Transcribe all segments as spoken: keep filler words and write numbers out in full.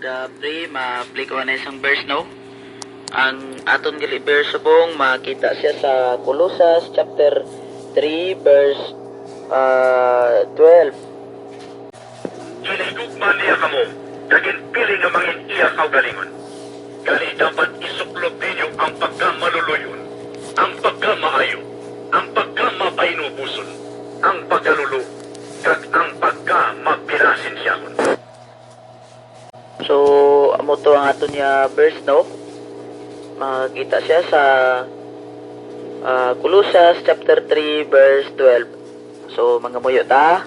Sa pre, ma-play ko na isang verse, no? Ang aton gali verse subong, makita siya sa Colosas chapter three, verse, ah, twelve. Ginhigugma niya kamo, kag ginpili nga mangin iya kaugalingon. Gani dapat isuklob ninyo ang pagkamaluluyon, ang pagkamaayo, ang pagkamapainuboson, ang pagkalulo, kag ang pagkamapinasensyahon. So, amo to ang aton nga verse, no? Makita siya sa, ah, Colosas chapter three, verse twelve. So, mangamuyo ta.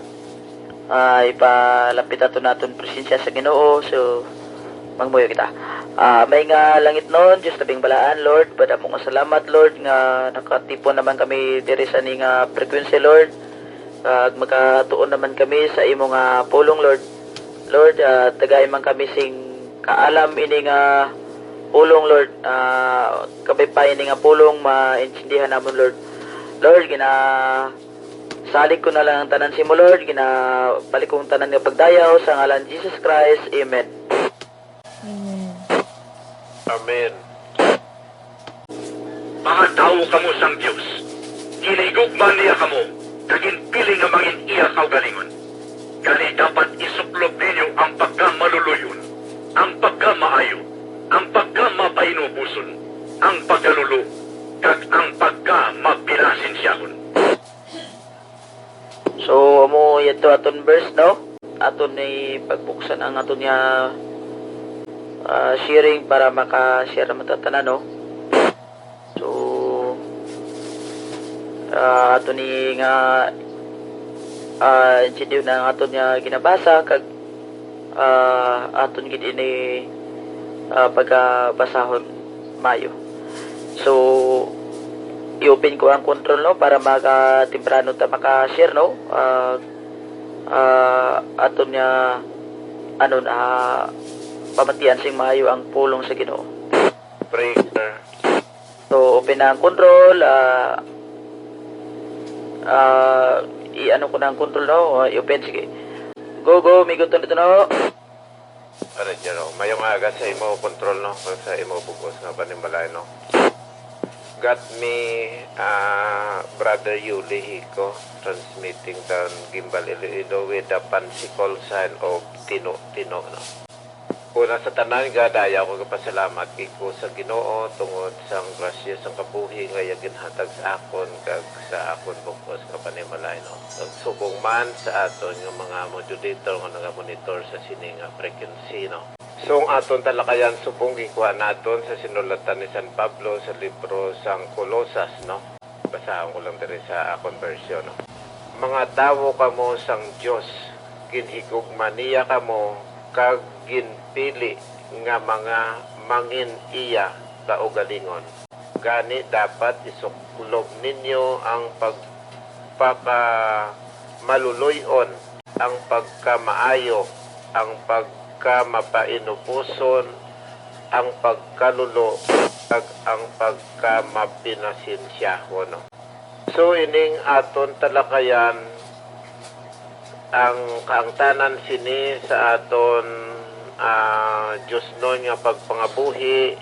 Ah, ipalapit ato naton presensya sa Ginoo. So, mangamuyo kita. Ah, may nga langitnon, Dios tabing balaan, Lord, padamo nga salamat, Lord, nga nakatipon naman kami diri sa ni nga frequency, Lord. Kag magkatuon naman kami sa imo nga pulong, Lord. Lord, ah, tagai man kami sing kaalam ini nga pulong, Lord. Ah, kabay pa ini nga pulong maintindihan namon, Lord. Lord, ginasalig ko na lang ang tanan sa imo, Lord. Ginabalik kong tanan nga pagdayaw sa ngalan ni Jesus Christ. Amen. Amen. Amen. Mga tawo kamo sang Dios, ginhigugma niya kamo, kag ginpili nga mangin iya kaugalingon. Gani dapat isuklob ninyo ang pagkamaluluyon, ang pagkamaayo, ang pagkamapainuboson, ang pagkalulo, kag ang pagkamapinasensyahon. So, amo yadto aton verse, no? Aton ni pagbuksan ang aton nga, ah, sharing para maka-share naman ta tanan, no? So, ah, aton ni nga, ah, intindihan ang aton nga ginabasa, kag, ah, aton gid ini, ah, pagabasahon mayo. So, i-open ko ang control, no, para maka temprano ta maka-share, no? Ah, ah, aton nga, ano na, pamatian sing maayo ang pulong sa Ginoo. Prayer. So, open na ang control. Ah, ah, i-ano ko na ang control, no? Ah, i-open, sige. Go, go, migo, tuno, tuno. Ano, Jero? Mayong aga sa imo control, no? Kag sa imo bug-os nga panimalay, no? Got me, ah, Brother Yuli Hico, transmitting down Guimbal, Iloilo, with the pansi call sign of Tino, Tino, no? Una sa tanan, gadayaw ko gapasalamat gid ko sa Ginoo tungod sang grasya sang kabuhi nga iya ginhatag sa akon kag sa akon bug-os nga panimalay, no? Kag subong man sa aton nga mga modulator nga nagamonitor sa sini nga frequency, no? So, ang aton talakayan subong ginkuha naton sa sinulatan ni San Pablo sa libro sang Colosas, no? Basahon ko lang diri sa akon version, no? Mga tawo kamo sang Dios, ginhigugma niya kamo, kag ginpili nga mga mangin iya kaugalingon. Gani, dapat isuklob ninyo ang pagpakamaluluy-on, ang pagkamaayo, ang pagkamapainuboson, ang pagkalulo, kag ang pagkamapinasensyahon. So, ining aton talakayan, ang kaangtanan sini sa aton, ah, diosnon nga pagpangabuhi,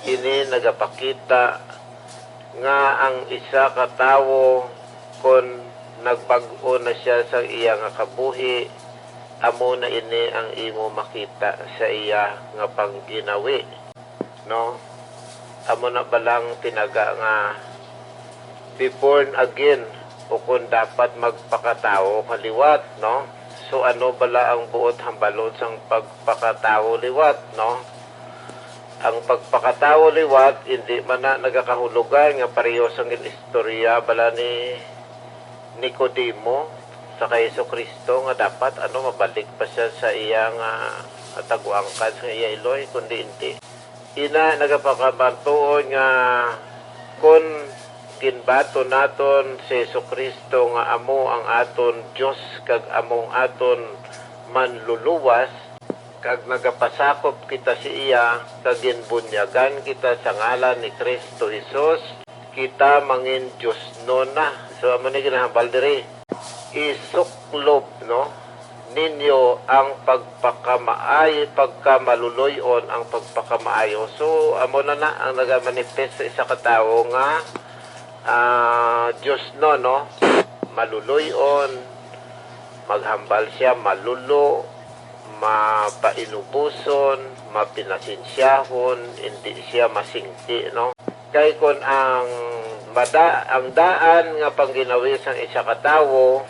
ini nagapakita nga ang isa ka tawo, kon nagbag-o na sia sa iya nga kabuhi, amo na ini ang imo makita sa iya nga pangginawi, no? Amo na bala ang tinaga nga be born again, o kon dapat magpakatawo ka liwat, no? So, ano bala ang buot hambalon sang pagpakatawo liwat, no? Ang pagpakatawo liwat, hindi man na nagakahulugan nga pareho sang gin-istorya bala ni Nicodemo sa kay Jesu-Cristo nga dapat, ano, mabalik pa sia sa iya nga, ah, taguangkan sa iya iloy, kundi hindi. Ina, nagapakabantuon nga kon ginbaton naton si Jesu-Cristo nga amo ang aton Dios kag amo ang aton Manluluwas, kag nagapasakop kita sa iya, kag ginbunyagan kita sa ngalan ni Cristo Jesus, kita mangin diosnon na. So, amo ni ginahambal diri. Isuklob, no? ninyo ang pagpakamaay, pagkamaluloy-on ang pagpakamaayo. So, amo na na ang nagamanifest sa isa ka tawo nga, ah, Dios, no, no? Maluloy-on, maghambal siya, malulo, mapainuboson, mapinasensyahon, hindi siya masingki, no? Kay kun ang mada-, ang daan nga pangginawi sang isa ka tawo,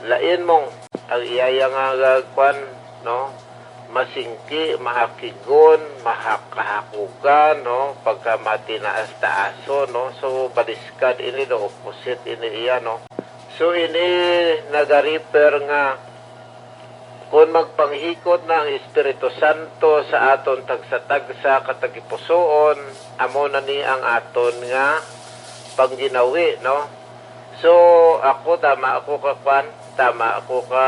lain mong ang iyaya nga, nga kwan, no? Masingki, mahakigon, mahakahakugan, no? Pagka matinaas-taaso, no? So, baliskad ini, no? Opposite ini iya, no? So, ini nagarefer nga kung magpanghikot na ang Espiritu Santo sa aton tagsa-tagsa ka tagipusoon, amo na ni ang aton nga pangginawi, no? So, ako, tama ako ka kwan, tama ako ka,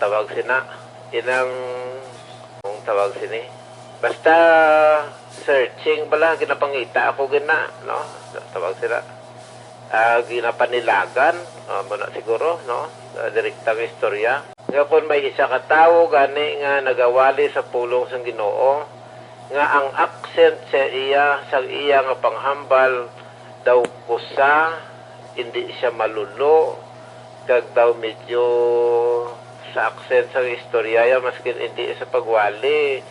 tawag sina, inang, ang tawag sini. Basta, searching bala, ginapangita ako gina, no? Tawag sila. Ah, ginapanilagan, ah, mo na siguro, no? Ah, direkta nga istorya. Nga kung may isa ka tawo gani nga nagawali sa pulong sang Ginoo, nga ang accent sa iya, sa iya nga panghambal daw kusa, hindi siya malulo, kag daw medyo sa accent sa istorya ya, maskin hindi sa pagwali,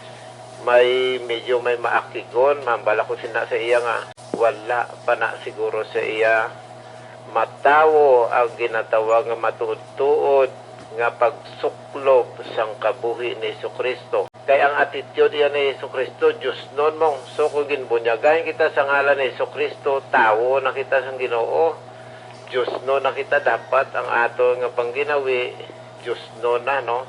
may medyo may maakigon, mahambal ako sina sa iya nga wala pa na siguro sa iya matawo ang ginatawag nga matuod-tuod nga pagsuklob sang kabuhi ni Jesu-Cristo. Kay ang attitude iya ni Jesu-Cristo, Diosnon mong. So, kung ginbunyagan kita sa ngalan ni Jesu-Cristo, tawo na kita sang Ginoo. Diosnon na kita, dapat ang aton nga pangginawi, Diosnon na, no?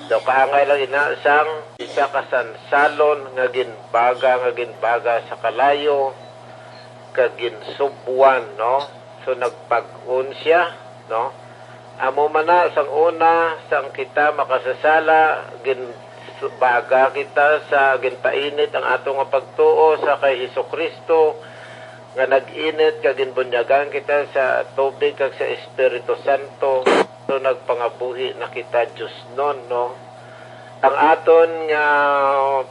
Daw kaangay lang ina sang isa ka sansalon nga ginbaga, nga ginbaga sa kalayo, kag ginsubwan, no? So, nagpag-on siya, no? Amo man na, sang una, sang kita makasasala, ginbaga kita sa ginpainit ang ato nga pagtuo sa kay Jesu-Cristo, nga nag-init kag ginbunyagan kita sa tubig kag sa Espiritu Santo. So, nagpangabuhi na kita Diosnon, no? Ang aton nga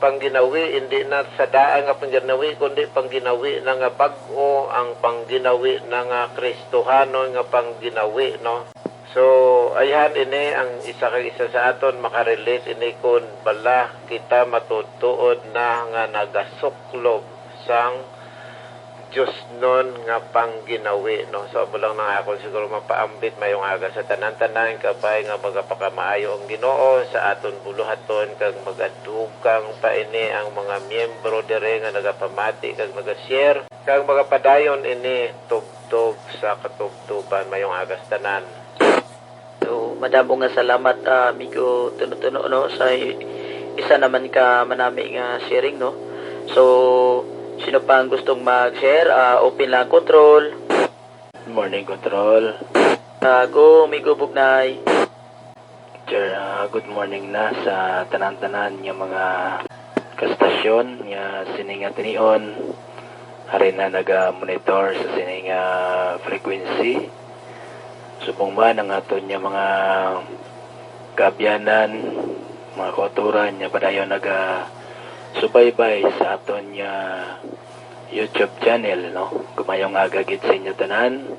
pangginawi, hindi na sa daan nga pangginawi, kundi pangginawi na nga bag-o, ang pangginawi na nga Kristohanon nga pangginawi, no? So, ayhan ini ang isa kag isa sa aton makarelate ini kun bala kita matuod-tuod na nga nagasuklob sang Diosnon nga pangginawi, no? So, amo lang na nga ako siguro mapaambit, mayong aga sa tanan-tanan, kabay nga magapakamaayo ang Ginoo sa aton buluhaton, kag magadugang pa ini ang mga miyembro diri nga nagapamati kag nagashare, kag magapadayon ini tubtob sa katubtoban. Mayong aga sa tanan. So, madamo nga salamat, ah, amigo Tuno-Tuno, no, sa i-, isa naman ka manami nga sharing, no. So, sino pa ang gustong mag-share? Ah, open lang, Control. Morning, Control. Ah, go, amigo Bugnay. Sir, ah, good morning na sa tanan-tanan nga mga kastasyon nga sini nga tinion. Hari na naga-monitor sa sini nga frequency. Subong man ang aton nga mga kaabyanan, mga kauturan nga padayon nagasubaybay sa aton nga YouTube channel, no? Mayong aga gid sa inyo tanan.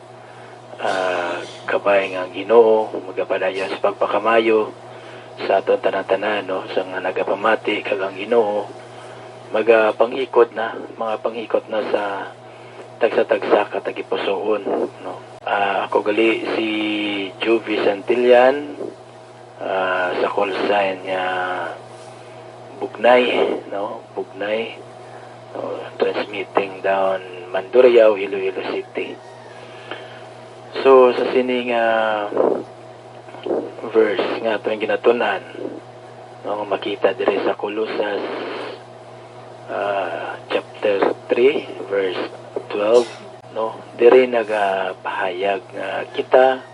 Ah, kabay nga ang Ginoo magapadayon sa pagpakamayo sa aton tanan-tanan, no? Sa nga nagapamati kag ang Ginoo magapangikot na, magapangikot na sa tagsa-tagsa ka tagipusoon, no? Ah, ako gali si Juvie Santillan, ah, sa call sign nga Bugnay, no? Bugnay, no? Transmitting down Mandurriao, Iloilo City. So, sa sini nga verse nga aton ginatun-an, no, nga makita diri sa Colosas, ah, chapter three, verse twelve, no, diri nagapahayag nga kita,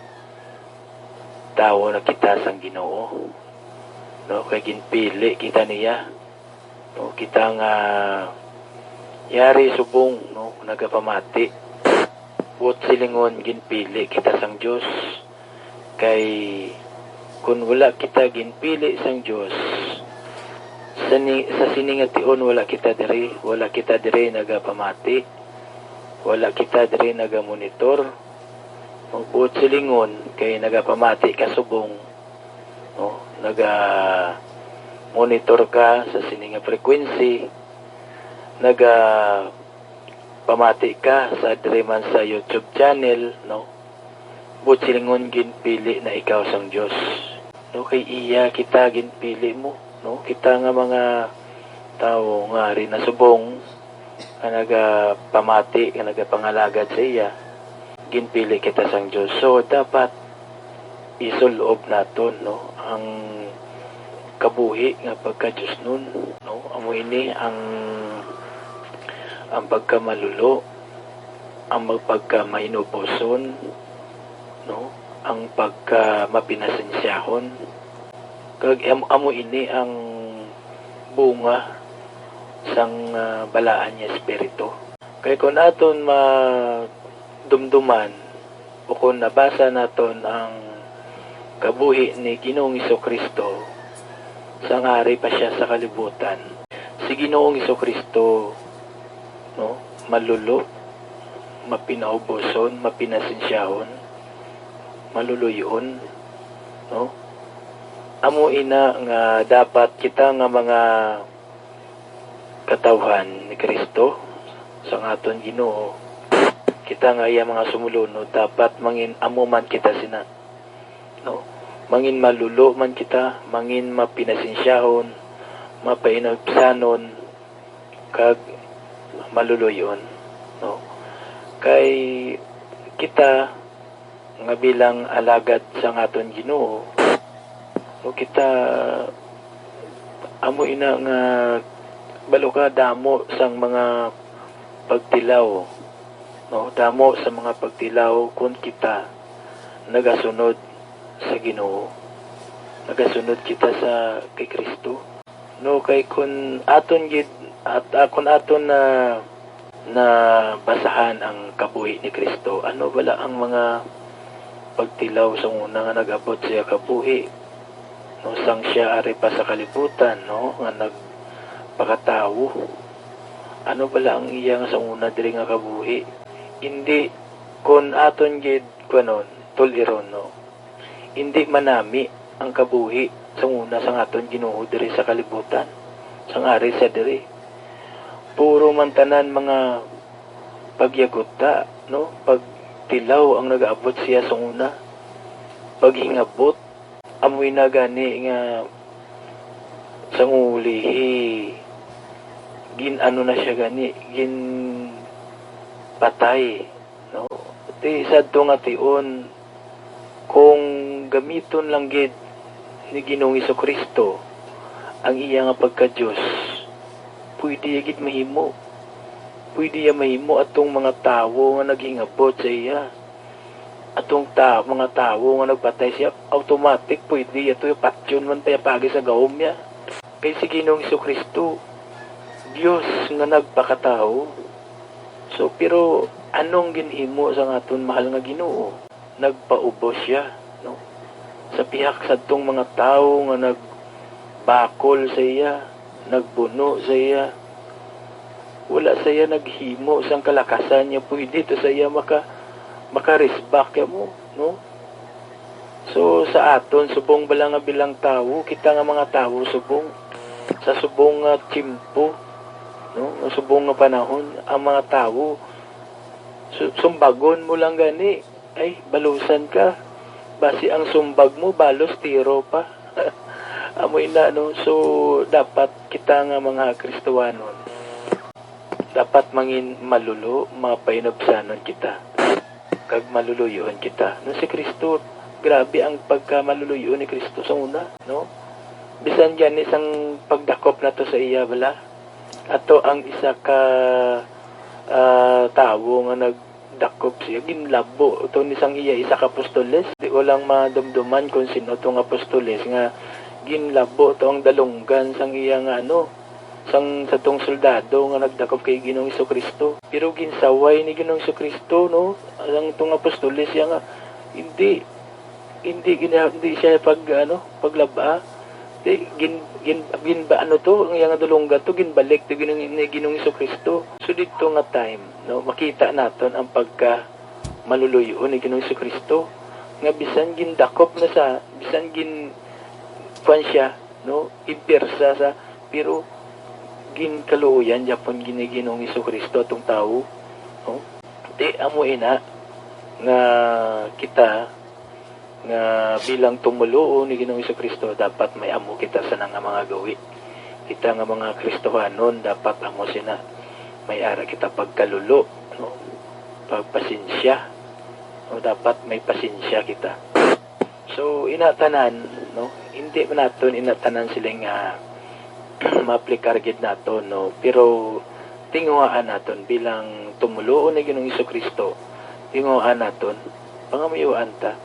tawo na kita sang Ginoo, no, kay ginpili kita niya, no, kita nga yari subong, no, nagapamati. Buot silingon, ginpili kita sang Dios, kay Kon wala kita ginpili sang Dios, sa, ni, sa sini nga tion wala kita diri, wala kita diri nagapamati, wala kita diri nagamonitor. Magbuot silingon kay nagapamati ka subong, no? Naga-monitor ka sa sini nga frequency, nagapamati ka sa diri man sa YouTube channel, no? Buot silingon ginpili na ikaw sang Dios. No, kay iya kita ginpili mo, no? Kita nga mga tawo nga ari na subong nga nagapamati, nga nagapangalagad sa iya, ginpili kita sang Dios. So, dapat isul-ob naton, no, ang kabuhi nga pagka-Diosnon, no? Amo ini ang, ang pagkamalulo, ang pagkamahinuboson, no? Ang pagkamapinasensyahon. Kag am-, amo ini ang bunga sang, ah, balaan nga espiritu. Kay kun aton madumduman, o kon nabasa naton ang kabuhi ni Ginoong Jesu-Cristo, sang ari pa siya sa kalibutan. Si Ginoong Jesu-Cristo, no, malulo, mapinauboson, mapinasensyahon, maluluy-on, no? Amo ina nga dapat kita nga mga katawhan ni Cristo, sang aton Ginoo, kita nga iya mga sumulunod, dapat mangin amo man kita sina, no? Mangin malulo man kita, mangin mapinasensyahon, mapainubsanon, kag maluluy-on, no? Kay kita nga bilang alagad sang aton Ginoo, no, kita amo ina nga balo ka damo sang mga pagtilaw, no? Damo sa mga pagtilaw kun kita nagasunod sa Ginoo, nagasunod kita sa kay Cristo. No, kay kun aton gid at, ah, kun aton na, nabasahan ang kabuhi ni Cristo, ano bala ang mga pagtilaw sa una nga nag-abot siya kabuhi, no, sang siya ari pa sa kalibutan, no, nga nagpakatawo? Ano bala ang iya nga sa una diri nga kabuhi? Indi kun aton gid kuanon, tul-iron, no? Indi manami ang kabuhi sang una sang aton Ginoo diri sa kalibutan, sang ari siya diri. Puro man tanan mga pagyaguta, no? Pagtilaw ang nagaabot siya sang una. Paghingabot, amoy na gani nga sang ulihi, gin-ano na siya gani, ginpatay. No? Ti sadto nga tion, kung gamiton lang gid ni Ginoong Jesu-Cristo ang iya nga pagka-Dios, pwede iya gid mahimo. Pwede iya mahimo atong mga tawo nga naghingabot sa iya. Atong ta-, mga tawo nga nagpatay siya, automatic pwede iya to patyon man payapagi sa gahom niya. Kay si Ginoong Jesu-Cristo, Dios nga nagpakatawo. So, pero anong ginhimo sang aton mahal nga Ginoo? Nagpaubos siya, no? Sa pihak sadtong mga tawo nga nagbakol sa iya, nagbuno sa iya, wala sa iya naghimo sang kalakasan nga pwede to sa iya maka-, makarisbak ya mo, no? So, sa aton, subong bala nga bilang tawo, kita nga mga tawo subong, sa subong nga tiyempo, no, nga subong nga panahon, ang mga tawo, su-, sumbagon mo lang gani, ay, balusan ka. Basi ang sumbag mo, balos tiro pa. Amo ina, no? So, dapat kita nga mga Kristohanon, dapat mangin malulo, mapainubsanon kita, kag maluluyoon kita. No, si Cristo, grabe ang pagkamaluluyoon ni Cristo sa una, no? Bisan gani sang pagdakop nato sa iya, bala, ato ang isa ka, ah, tawo nga nagdakop siya, ginlabo to ni sang iya isa ka apostoles. Di ko lang madumduman kung sino tong apostoles nga ginlabo to ang dalunggan sang iya nga, ano, sang sa tong soldado nga nagdakop kay Ginoong Jesu-Cristo. Pero ginsaway ni Ginoong Jesu-Cristo, no, ang tong apostoles siya nga, "Hindi, Hindi gina-, hindi siya pag, ano, paglaba. Di, gin-, gin-, gin-, ba, ano to, ang iyang dulongga to, ginbalik to Ginoong, ni Ginoong Jesu-Cristo. So, dito nga time, no, makita naton ang pagka maluluy-on ni Ginoong Jesu-Cristo, nga bisan gindakop na sa, bisan gin-, kuwan siya, no, impirsa sa, pero ginkaluoyan gyapon gini Ginoong Jesu-Cristo atong tawo, no? Di amo ina nga kita nga bilang tumoluo ni Ginoong Jesu-Cristo, dapat may amo kita sa nga mga gawi. Kita nga mga Kristohanon, dapat amo sina may ara kita pagkalulo, no? Pagpasensya, no? Dapat may pasensya kita. So, ina tanan, no? Hindi man naton ina tanan sila nga maaplikar gid naton, no? Pero tinguhaan naton bilang tumoluo ni Ginoong Jesu-Cristo, tinguhaan naton, pangamayuan ta.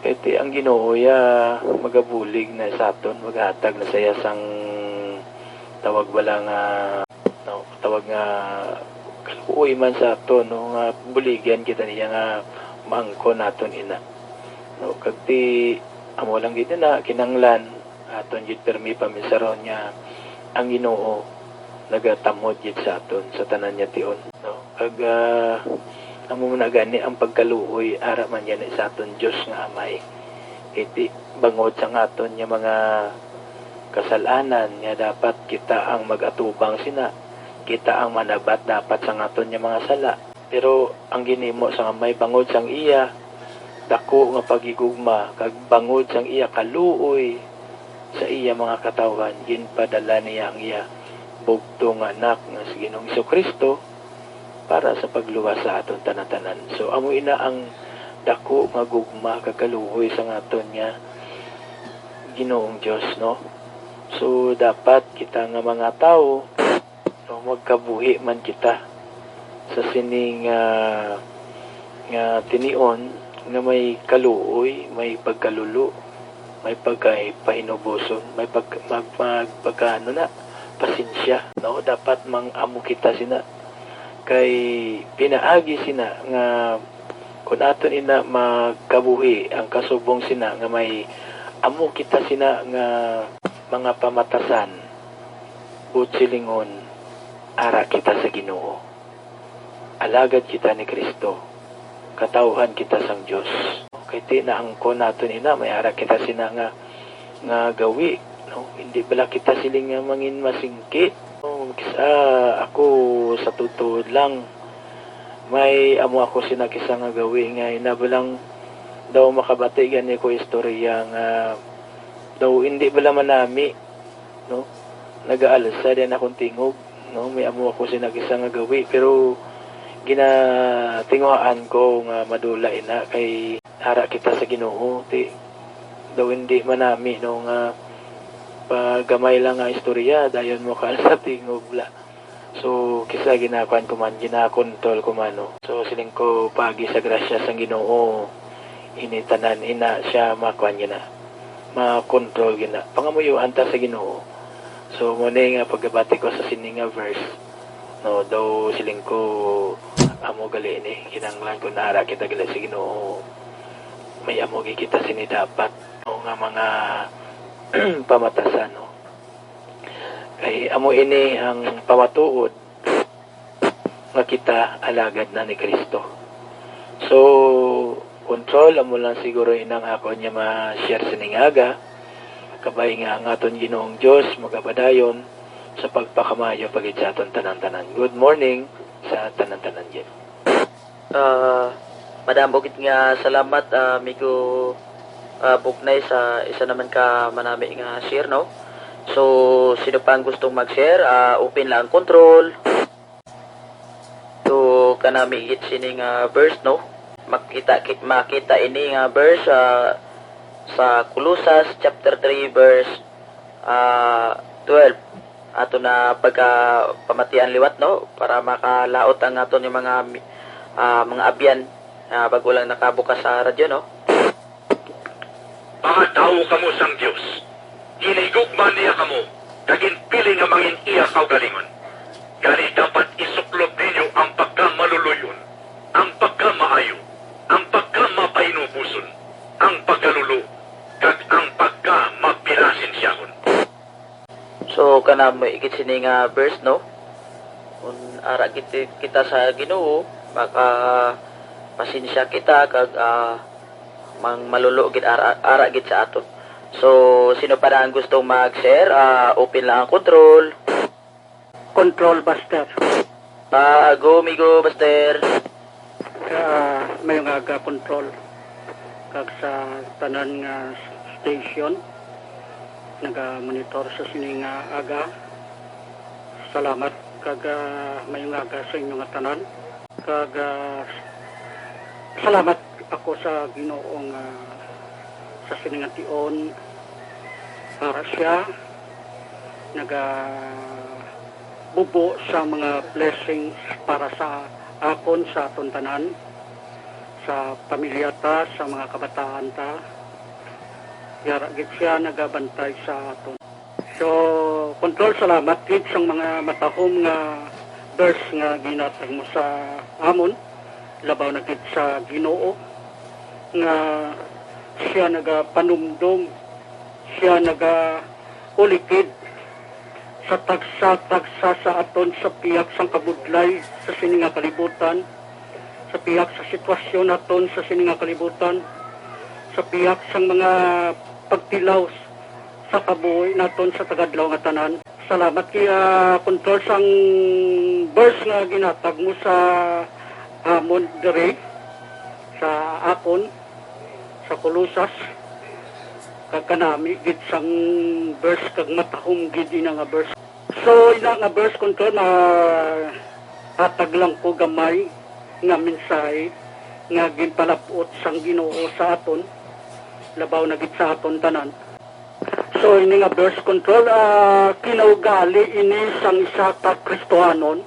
Kay ti ang Ginoo ya magabulig na sa aton, maghatag na sa iya sang tawag bala nga, no, tawag nga kaluoy man sa aton, no, nga buligan kita niya nga maangkon naton ina. No, kag ti amo lang gid na kinanglan aton gid pirmi pamisaron nga ang Ginoo nagatamod gid sa aton sa tanan niya tion, no? Kag, ah, amo man na gani ang pagkaluoy ara man gani sa aton Dios nga Amay. Kay ti bangod sa aton nga mga kasal-anan nga dapat kita ang mag-atubang sina, kita ang manabat dapat sa aton nga mga sala. Pero ang ginhimo sang Amay bangod sang iya dako nga paghigugma kag bangod sang iya kaluoy sa iya mga katawhan, ginpadala niya ang iya bugtong nga Anak nga si Ginoong Jesu-Cristo para sa pagluwas sa aton tanan-tanan. So, amo ina ang dako nga gugma kag kaluoy sang aton nga Ginoong Dios, no? So, dapat kita nga mga tawo, no, magkabuhi man kita sa sining, ah, nga tinion nga may kaluoy, may pagkalulo, may pagkaipahinuboson, may pag-, mag-, mag-, pagka-, ano na, pasensya, no? Dapat mang-amo kita sina. Kay pinaagi sina nga kun aton ina magkabuhi ang kasubong sina nga may amo kita sina nga mga pamatasan, buot silingon, ara kita sa Ginoo. Alagad kita ni Cristo. Katawhan kita sang Dios. Kay ti naangkon naton ina, may ara kita sina nga, nga gawi, no? Hindi bala kita siling nga mangin masingkit? No, kis-, ah, ako sa tutuod lang, may amo ako sina kisa nga gawi nga ina ba lang daw makabati gani ko istorya nga daw hindi bala manami, no? Nagaalsa din akong tingog, no? May amo ako sina kisa nga gawi, pero ginatinguhaan ko nga madula ina kay ara kita sa Ginoo, ti daw hindi manami, no, nga pagamay lang nga istorya, dayon mo ka sa tingog bala. So, kisa ginakuan ko man, ginakontrol ko man, no. So, siling ko, paagi sa grasya sang Ginoo, ini tanan ina siya makuan gina, makontrol gina. Pangamuyuan ta sa Ginoo. So, mo ni nga pagabati ko sa sini nga verse, no, daw siling ko, amo gali ni, kinahanglan ko nara kita gali sa Ginoo. May amo gi kita sini dapat, no, nga mga pamatasan, no. Kay amo ini ang pamatuod nga kita alagad na ni Cristo. So, control, amo lang siguro inang akon nga ma-share sining aga. Kabay nga ang aton Ginoong Dios magapadayon sa pagpakamaayo pa gid sa aton tanan-tanan. Good morning sa tanan-tanan gid. Ah, madamo gid nga salamat, ah, amigo, ah, Bugnay, sa isa naman ka manami nga share, no? So, sino pa ang gustong mag-share? Ah, open lang ang control. So, kanami gid sini nga verse, no? Makita, ki-, makita ini nga verse, ah, sa Colosas chapter three, verse, ah, twelve. Ato na pagka pamatian liwat, no? Para makalaot ang aton nga mga, ah, mga abyan, ah, bago lang nakabukas sa radyo, no? Mga tawo kamo sang Dios. Ginhigugma niya kamo, kag ginpili nga mangin iya kaugalingon. Gani dapat isuklob ninyo ang pagkamaluluy-on, ang pagkamaayo, ang pagkamapahinuboson, Amo gid sini nga verse, no? Kung ara gid kita sa Ginoo, maka pasensya kita kag, ah, mang malulo gid ara, ara gid sa aton. So, sino pa na ang gusto mag-share? Ah, open lang ang control. Control, Buster. Ah, go, migo, Buster. Ah, mayong aga, control. Kag sa tanan nga station, naga-monitor sa sini nga aga. Salamat kag, ah, mayong aga sa inyo nga tanan. Kag, ah, salamat ako sa Ginoo nga sa sini nga tion, para siya nagabubo sa mga blessings para sa akon, sa aton tanan, sa pamilya ta, sa mga kabataan ta. Yara gid siya nagabantay sa aton. So, control, salamat gid sang mga matahom nga verse nga ginatag mo sa amon, labaw na gid sa Ginoo nga siya nagapanumdom, siya nagaulikid sa tagsa-tagsa sa aton sa pihak sang kabudlay sa sini nga kalibutan, sa pihak sa sitwasyon naton sa sini nga kalibutan, sa pihak sang mga pagtilaw sa kabuhi naton sa tagadlaw nga tanan. Salamat kay, ah, Control, sang verse nga ginatag mo sa amon diri sa akon sa Colosas, kag kanami gid sang verse kag matahom gid ina nga verse. So, ina nga verse, Control, mahatag lang ko gamay nga mensahe nga ginpalab-ot sang Ginoo sa aton, labaw na gid sa aton tanan. So, ini nga verse, Control, ah, kinaugali ini sang isa ka Kristohanon.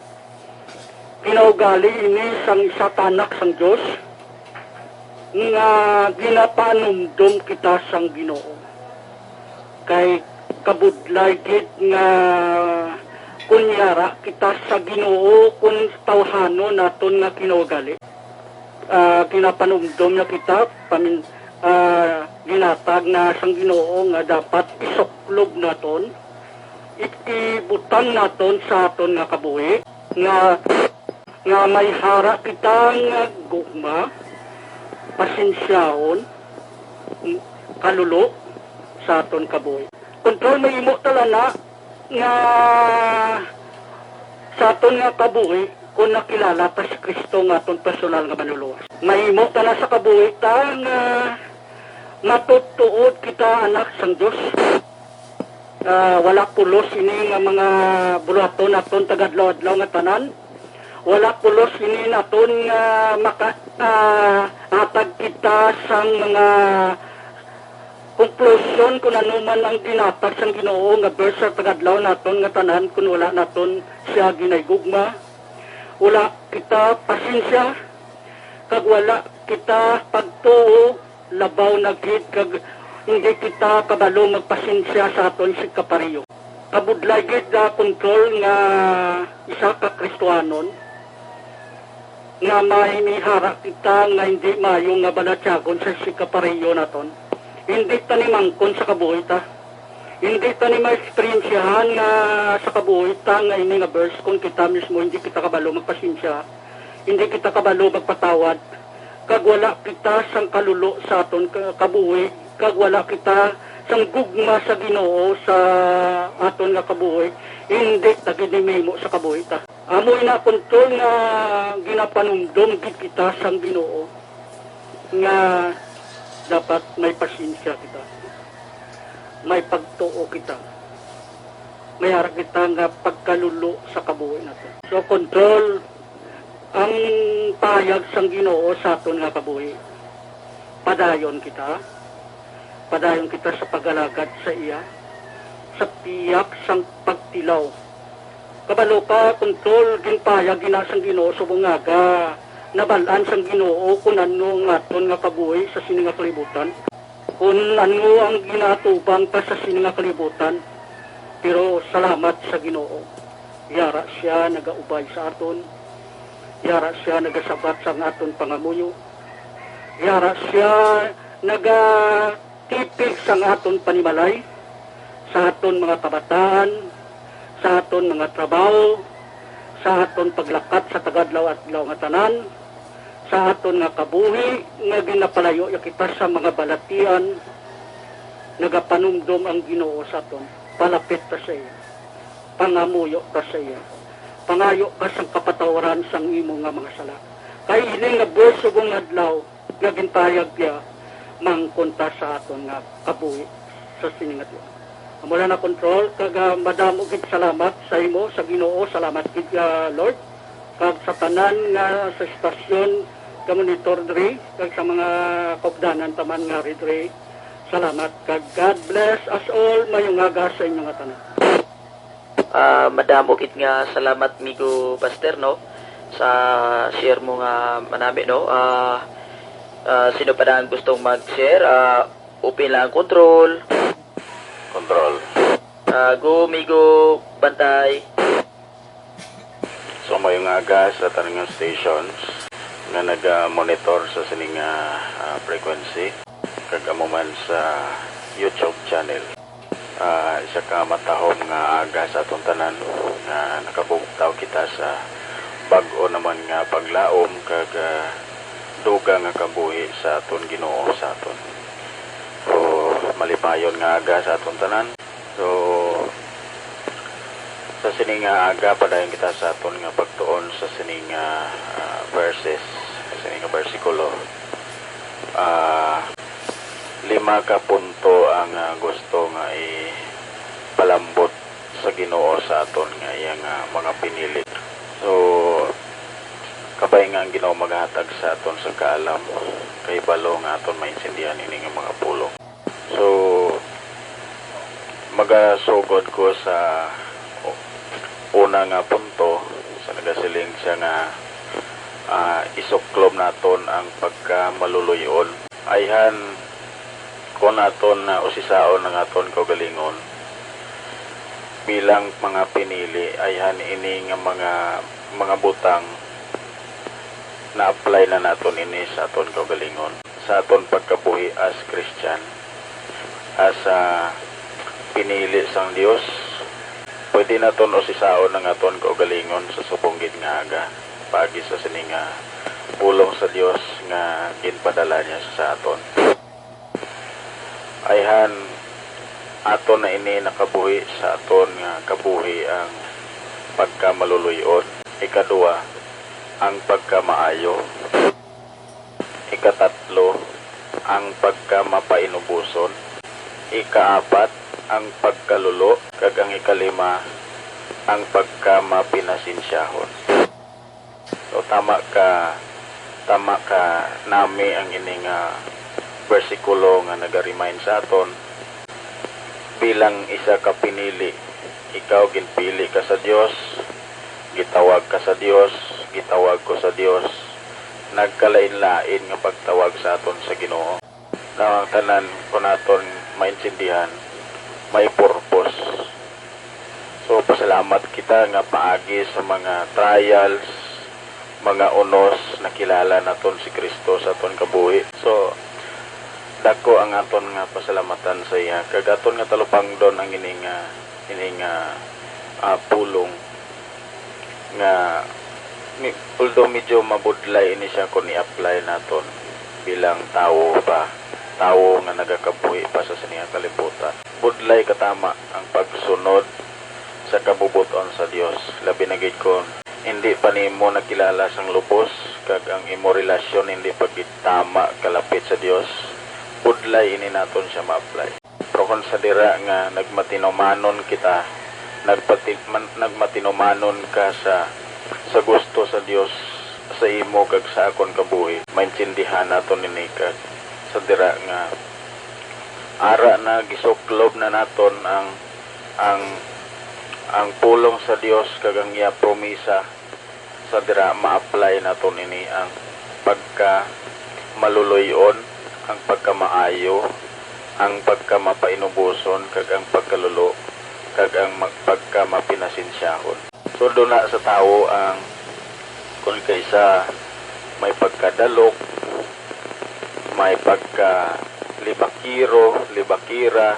Kinaugali ini sang isa ka anak sang Dios nga ginapanumdom kita sang Ginoo. Kay kabudlay gid nga kunyara kita sa Ginoo, kun tawhanon naton nga kinaugali. Ah, ginapanumdom na kita, pamin-, ah, ginatag na sang Ginoo nga dapat isuklob naton, i-, ibutang naton sa aton nga kabuhi, nga, nga may hara kita nga gugma, pasensyahon, kalulo sa aton kabuhi. Control, mahimo tala na nga sa aton nga kabuhi, kung nakilala ta si Cristo nga aton personal nga Manluluwas. Mahimo ta na sa kabuhi ta nga matutuod kita anak sang Dios. Ah, wala pulos ini nga mga buhaton naton tagadlaw-adlaw nga tanan. Wala pulos ini naton nga maka-, ah, hatag kita sang mga konklusyon kun ano man ang ginatag sang Ginoo nga verse sa tagadlaw naton nga tanan, kun wala naton siya ginahigugma, wala kita pasensya, kag wala kita pagtuo, labaw na gid kag hindi kita kabalo magpasensya sa aton sigkapareho. Kabudlay gid, ah, Control, nga isa ka Kristohanon nga may mihara kita nga hindi maayo nga balatyagon sa sigkapareho naton. Hindi ta ni mangkon sa kabuhi ta. Hindi ta ni ma-eksperyensyahan nga sa kabuhi ta nga ini nga verse, kung kita mismo hindi kita kabalo magpasensya, hindi kita kabalo magpatawad, kag wala kita sang kalulo sa aton ka-, kabuhi, kag wala kita sang gugma sa Ginoo sa aton nga kabuhi, hindi ta gid ni mahimo sa kabuhi ta. Amo ina, Control, nga ginapanumdom gid kita sang Ginoo nga dapat may pasensya kita, may pagtuo kita, may ara kita nga pagkalulo sa kabuhi naton. So, Control, ang pahayag sang Ginoo sa aton nga kabuhi, padayon kita, padayon kita sa pag-alagad sa iya, sa pihak sang pagtilaw. Kabalo ka, Control, ginpahayag ina sang Ginoo subong nga aga, nabal-an sang Ginoo kun ano ang aton nga kabuhi sa sini nga kalibutan, kun ano ang ginaatubang ta sa sini nga kalibutan. Pero salamat sa Ginoo, yara siya nagaubay sa aton, yara siya nagasabat sang aton pangamuyo, yara siya nagatipig sang aton panimalay, sa aton mga kabataan, sa aton mga trabaho, sa aton paglakat sa tagadlaw-adlaw nga tanan, sa aton nga kabuhi nga ginapalayo ya kita sa mga balatian. Nagapanumdom ang Ginoo sa aton, palapit ta sa iya, pangamuyo ta sa iya, pangayo ka sang kapatawaran sang imo nga mga sala. Kay ini nga buhos subong adlaw nga gintayag niya, mangkon ta sa aton nga kabuhi sa sini nga tuig. Amo na, Control, kag, ah, madamo gid salamat sa imo, sa Ginoo, salamat gid, ah, Lord, kag sa tanan nga sa estasyon, ka monitor diri, kag sa mga kaupdanan taman nga ari diri. Salamat, kag God bless us all. Mayong aga sa inyo nga tanan. Ah, madamo gid nga salamat, migo Pastor, no, sa share mo nga manami, no. Ah, ah, sino pa na ang gustong mag-share? Ah, open lang ang Control. Control. Ah, go, migo Bantay. So, mayong aga sa tanan nga stations nga naga-monitor sa sini nga, ah, frequency, kag amo man sa YouTube channel. Ah, isa ka matahom nga aga sa aton tanan nga nakabugtaw kita sa bag-o naman nga paglaom kag, ah, dugang nga kabuhi sa aton Ginoo sa aton. So, malipayon nga aga sa aton tanan. So, sa sini nga aga, padayon kita sa aton nga pagtuon sa sini nga, ah, verses, sa sini nga bersikulo. Ah, lima ka punto ang, ah, gusto nga ipalambot sa Ginoo sa aton nga iya nga mga pinili. So, kabay nga ang Ginoo magahatag sa aton sa kaalam, kahibalo nga aton maintindihan ini nga mga pulong. So, magasugod ko sa una nga punto, sa nagasiling siya nga, ah, isuklob naton ang pagkamaluloy-on. Ayhan, kon aton na usisaon ang aton kaugalingon bilang mga pinili, ayhan ini nga mga, mga butang na-apply na naton ini sa aton kaugalingon, sa aton pagkabuhi as Christian, as, ah, pinili sang Dios. Pwede naton usisaon ang aton kaugalingon sa subong gid nga aga, paagi sa sini nga pulong sa Dios nga ginpadala niya sa aton. Ayhan, aton na ini nakabuhi sa aton nga kabuhi ang pagkamaluloy-on. Ikadua, ang pagkamaayo. Ikatatlo, ang pagkamapainuboson. Ikaapat, ang pagkalulo. Kag ang ikalima, ang pagkamapinasensyahon. So, tama ka, tama ka nami ang ini nga bersikulo nga naga-remind sa aton. Bilang isa ka pinili, ikaw ginpili ka sa Dios, gitawag ka sa Dios, gitawag ko sa Dios, nagkalain-lain nga pagtawag sa aton sa Ginoo. Now, ang tanan, kung naton maintindihan, may purpose. So, pasalamat kita nga paagi sa mga trials, mga unos, nakilala naton si Kristo sa aton kabuhi. So, dako ang aton nga pasalamatan sa iya, kag aton nga talupangdon ang ini nga, ini nga, ah, pulong nga, mi-, although medyo mabudlay ini siya kung i-apply naton bilang tawo pa, tawo nga nagakabuhi pa sa sini nga kalibutan. Budlay katama ang pagsunod sa kabubot-on sa Dios, labi na gid kon hindi pa nimo nakilala sang lubos, kag ang imo relasyon hindi pa gid tama kalapit sa Dios. Budlay ini naton siya ma-apply. Pero kon sa dira nga nagmatinumanon kita, nagpati-, man-, nagmatinumanon ka sa, sa gusto sa Dios sa imo kag sa akon kabuhi, maintindihan naton ini, kag sa dira nga ara na, gisuklob na naton ang, ang, ang pulong sa Dios kag ang iya promisa. Sa dira, ma-apply naton ini, ang pagka maluloy-on, ang pagkamaayo, ang pagkamapainuboson, kag ang pagkalulo, kag ang mag-, pagkamapinasensyahon. So, duna sa tawo ang, kun kaisa, may pagkadalok, may pagka libakiro, libakira,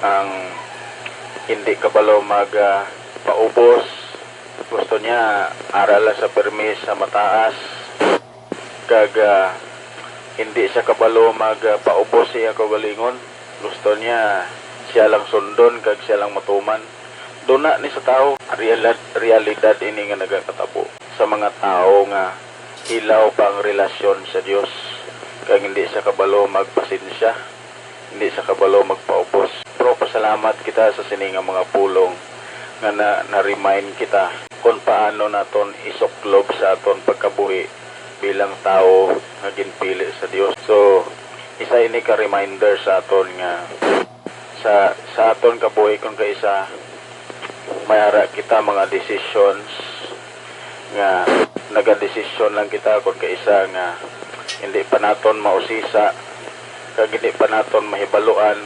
ang Hindi kabalo mag, ah, paubos. Gusto niya ara lang sa permi sa mataas. Kag, ah, hindi siya kabalo mag, ah, paubos sa iya kaugalingon. Gusto niya siya lang sundon kag siya lang matuman. Duna ni sa tawo. Realad-, realidad ini nga nagakatabo sa mga tawo nga hilaw pa ang relasyon sa Dios, kag hindi siya kabalo magpasensya, hindi siya kabalo magpaubos. Pero pasalamat kita sa sini nga mga pulong nga na, na-remind kita kung paano naton isuklob sa aton pagkabuhi bilang tawo nga ginpili sa Dios. So, isa ini ka reminder sa aton nga sa, sa aton kabuhi, kung kaisa may ara kita mga decisions nga nagadesisyon lang kita, kung kaisa nga hindi pa naton mausisa, kag hindi pa naton mahibaluan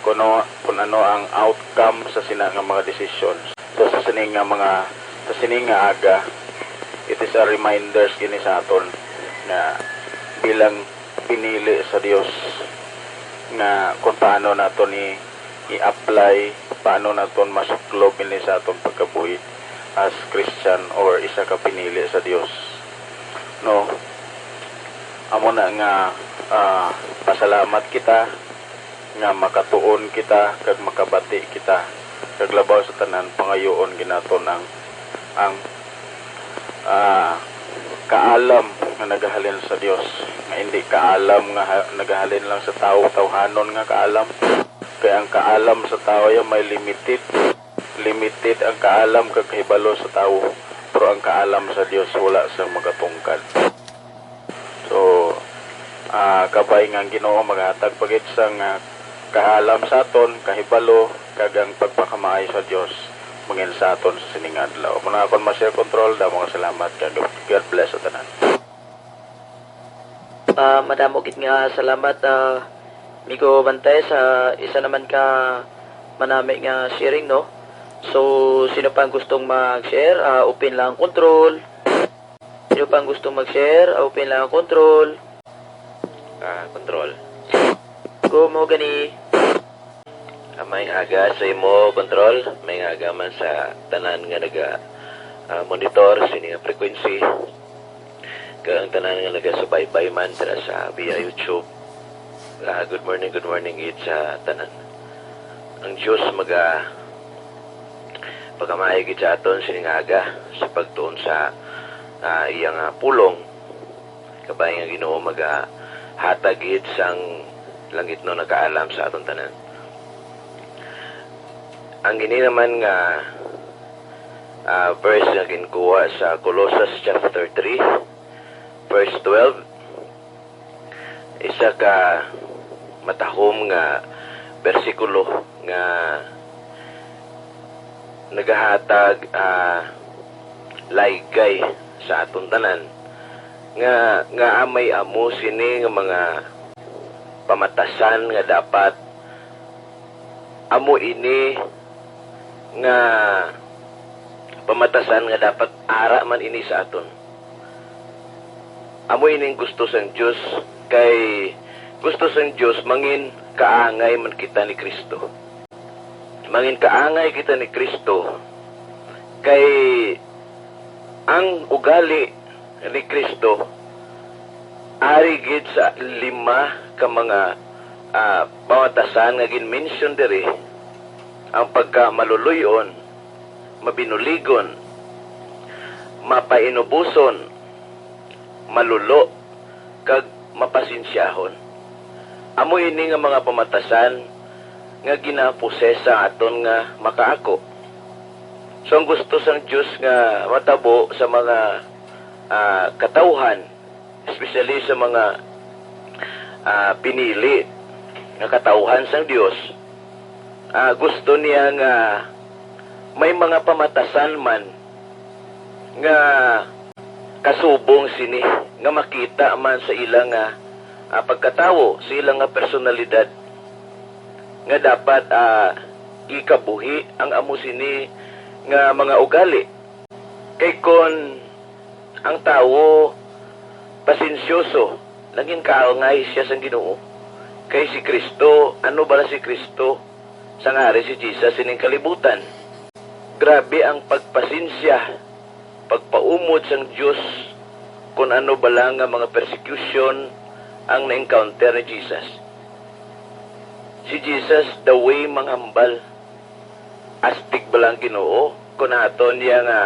kung ano, kung ano ang outcome sa sina nga mga decisions. So, sa sini nga mga, sa sini nga aga, it is a reminders kini sa aton nga bilang pinili sa Dios, nga kung paano naton i-, i-apply, paano naton masuklob ini sa aton pagkabuhi as Christian or isa ka pinili sa Dios. No? Amo na nga, ah, pasalamat kita nga makatuon kita kag makabati kita, kag labaw sa tanan, pangayuon gid naton ang, ang, ah, kaalam nga nagahalin sa Dios, nga hindi kaalam nga ha-, nagahalin lang sa tawo, tawhanon nga kaalam. Kay ang kaalam sa tawo ya may limited. Limited ang kaalam kag kahibalo sa tawo, pero ang kaalam sa Dios wala sang magatungkad. So, ah, kabay nga ang Ginoo maghatag pa gid sang, ah, kaalam sa aton, kahibalo, kag ang pagpakamaayo sa Dios mangin sa aton sa sining adlaw. Muna akon, Master Control, damo nga salamat, kag God bless sa tanan. Ah, madamo gid nga salamat, ah, Migo Bantay, sa isa naman ka manami nga sharing, no? So, sino pa ang gustong mag-share? Ah, open lang ang control. Sino pa ang gustong mag-share? Ah, open lang ang control. Ah, control. Go mo gani. Ah, maayong aga sa imo, Control. Maayong aga man sa tanan nga naga, ah, monitor sini nga frequency. Kag ang tanan nga nagasubaybay man dira sa via YouTube. Ah, good morning, good morning gid sa tanan. Ang Dios maga pakamaayo gid sa aton sini nga aga sa pagtuon sa, ah, iya nga pulong. Kabay nga Ginoo magahatag gid sang langitnon nga kaalam sa aton tanan. Ang ini naman nga, ah, verse nga ginkuha sa Colosas chapter three, verse twelve, isa ka matahom nga bersikulo nga nagahatag, ah, laygay sa aton tanan nga, nga may amo sini nga mga pamatasan nga dapat amo ini nga pamatasan nga dapat ara man ini sa aton. Amo ining gusto sang Dios, kay gusto sang Dios mangin kaangay man kita ni Cristo. Mangin kaangay kita ni Cristo, kay ang ugali ni Cristo ari gid sa lima ka mga, ah, pamatasan nga gin-mention diri, ang pagka maluloy-on, mabinuligon, mapainuboson, malulo, kag mapasensyahon. Amo ini nga mga pamatasan nga ginaposes sa aton nga makaako. So, ang gusto sang Dios nga matabo sa mga, ah, katawhan, especially sa mga, ah, pinili nga katawhan sang Dios, ah, gusto niya nga may mga pamatasan man nga kasubong sini, nga makita man sa ila nga, ah, pagkatawo, sa ila nga personalidad, nga dapat, ah, ikabuhi ang amo sini nga mga ugali. Kay kon ang tawo pasensyoso, nagin kaangay siya sang Ginoo. Kay si Cristo, ano bala si Cristo? Sang hari si Jesus sining kalibutan. Grabe ang pagpasinsya, pagpaumod sang Dios kon ano bala nga mga persecution ang na-encounter ni Jesus. Si Jesus, the way manghambal. Astig bala ang Ginoo kon aton niya nga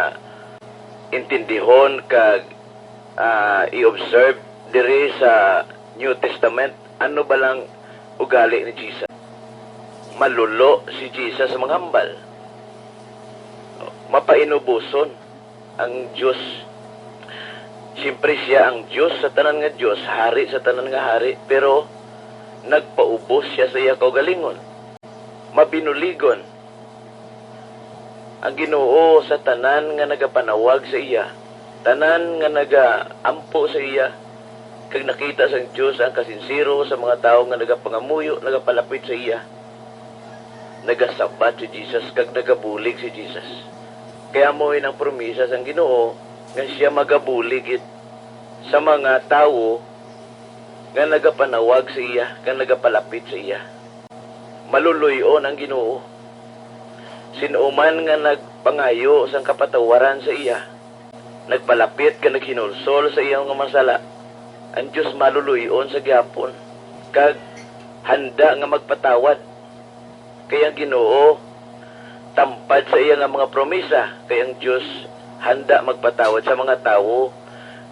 intindihon kag, ah, i-observe diri sa New Testament? Ano bala ang ugali ni Jesus? Malulo si Jesus manghambal. Mapainuboson ang Dios. Siyempre, siya ang Dios sa tanan nga Dios, Hari sa tanan nga hari, pero nagpaubos siya sa iya kaugalingon. Mabinuligon ang Ginoo sa tanan nga nagapanawag sa iya, tanan nga nagaampo sa iya, kag nakita sang Dios ang kasinsiro sa mga tawo nga nagapangamuyo, nagapalapit sa iya. Nagasabat si Jesus kag nagabulig si Jesus. Kay amo ini ang promisa sang Ginoo, nga siya magabulig gid sa mga tawo nga nagapanawag sa iya, nga nagapalapit sa iya. Maluluy-on ang Ginoo. Sin-o man nga nagpangayo sang kapatawaran sa iya, nagpalapit kag naghinulsol sa iya nga mga sala, ang Dios maluluy-on sa gihapon, kag handa nga magpatawad. Kay ang Ginoo tampad sa iya nga mga promisa, kay ang Dios handa magpatawad sa mga tawo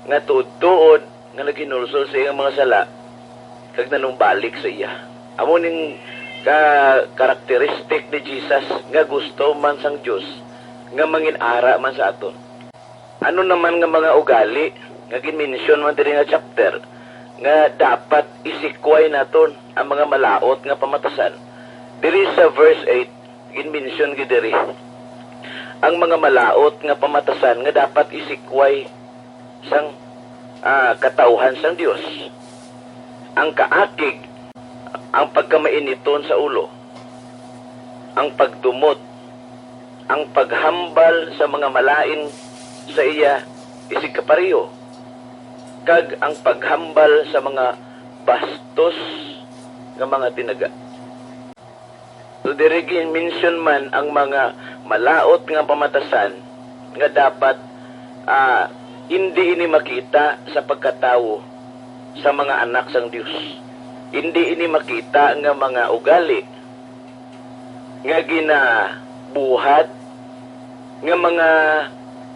nga tuod-tuod nga naghinulsol sa iyang mga sala kag nanumbalik sa iya. Amo ning ka-, karakteristik ni Jesus nga gusto man sang Dios nga mangin-ara man sa aton. Ano naman nga mga ugali nga ginmensyon man diri nga chapter nga dapat isikway naton ang mga malaut nga pamatasan? Diri sa verse eight, ginmensyon gid diri ang mga malaut nga pamatasan nga dapat isikway sang, ah, katawhan sang Dios. Ang kaakig, ang pagkamainiton sa ulo, ang pagdumot, ang paghambal sa mga malain sa iya isig kapareho, kag ang paghambal sa mga bastos nga mga tinaga. So, diri ginmensyon man ang mga malaut nga pamatasan nga dapat, ah, hindi ini makita sa pagkatawo sa mga anak sang Dios. Hindi ini makita nga mga ugali nga ginabuhat nga mga,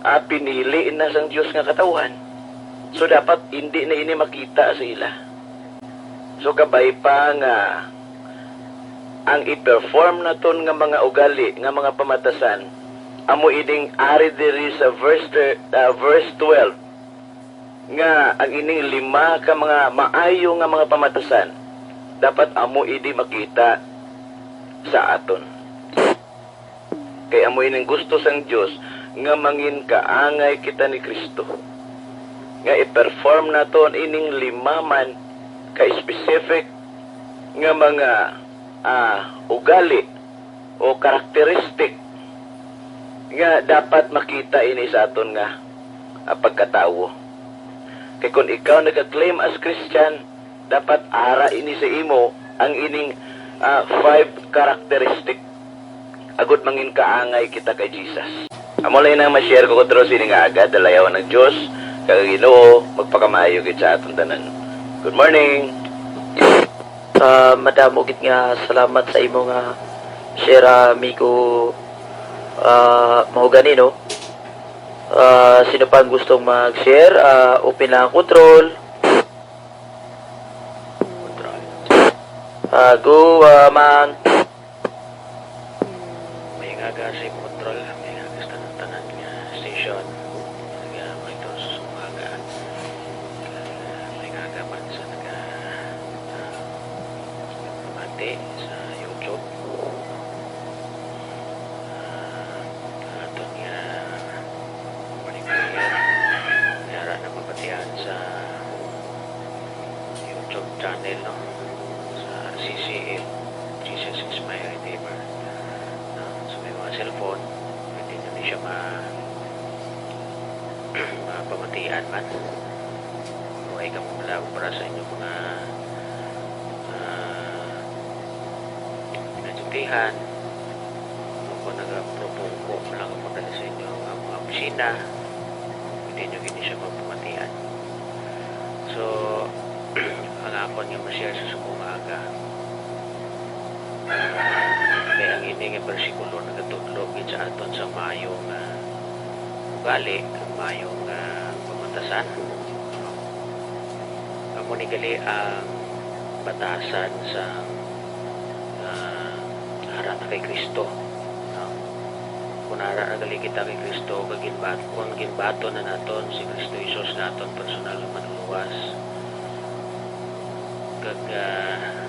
ah, pinili na sang Dios nga katawhan. So, dapat hindi na ini makita sa ila. So, kabay pa nga ang i-perform naton nga mga ugali, nga mga pamatasan, amo ining ari diri sa verse thir-, ah, verse twelve, nga ang ining lima ka mga maayo nga mga pamatasan, dapat amo ini makita sa aton. Kay amo ining gusto sang Dios, nga manginkaangay kita ni Cristo, nga i-perform naton ining lima man ka specific nga mga, ah, ugali o characteristic nga dapat makita ini sa aton nga, ah, pagkatawo. Kay kon ikaw naga-claim as Christian, dapat ara ini sa imo ang ining, ah, five characteristic, agod manginkaangay kita kay Jesus. Amo lang nang ma-share ko, Kutro, sining nga aga, dalayawan ang Dios, kag ang Ginoo magpakamaayo gid sa aton tanan. Good morning. Ah, madamo gid nga salamat sa imo nga share, ah, amigo, ah, Mahogany, no? Ah, sino pa ang gustong mag-share? Ah, open lang ang control. Control. Ah, go, ah, man. May aga sa imong control, may aga sa tanan-tanan nga station. Naga-monitor sa umaga. May aga man sa naga, ah, mati sa YouTube. Ah, aton nga morning prayer. Yara na mabatian sa YouTube channel, no? Sa R C C M, Jesus is my Redeemer. No? So, may mga cellphone, pwede na ni siya ma-, mapamatian man. Kung ay ka mo malabo para sa inyong mga, ah, pinagsultihan, Nagapropoko lang ako dali sa inyo nga mga opisina, pwede nyo gini siya mapamatian. So, ang akon nga ma-share sa subong nga aga, kay ang ini nga bersikulo nagatudlo gid sa aton sa maayo nga ugali, ang maayo nga pamatasan. Amo ni gali ang batasan sa, ah, ara na kay Kristo, no? Kung ara na gali kita kay Kristo, kag ginbat-, kung ginbaton na naton si Kristo Jesus nga aton personal nga Manluluwas, kag, ah,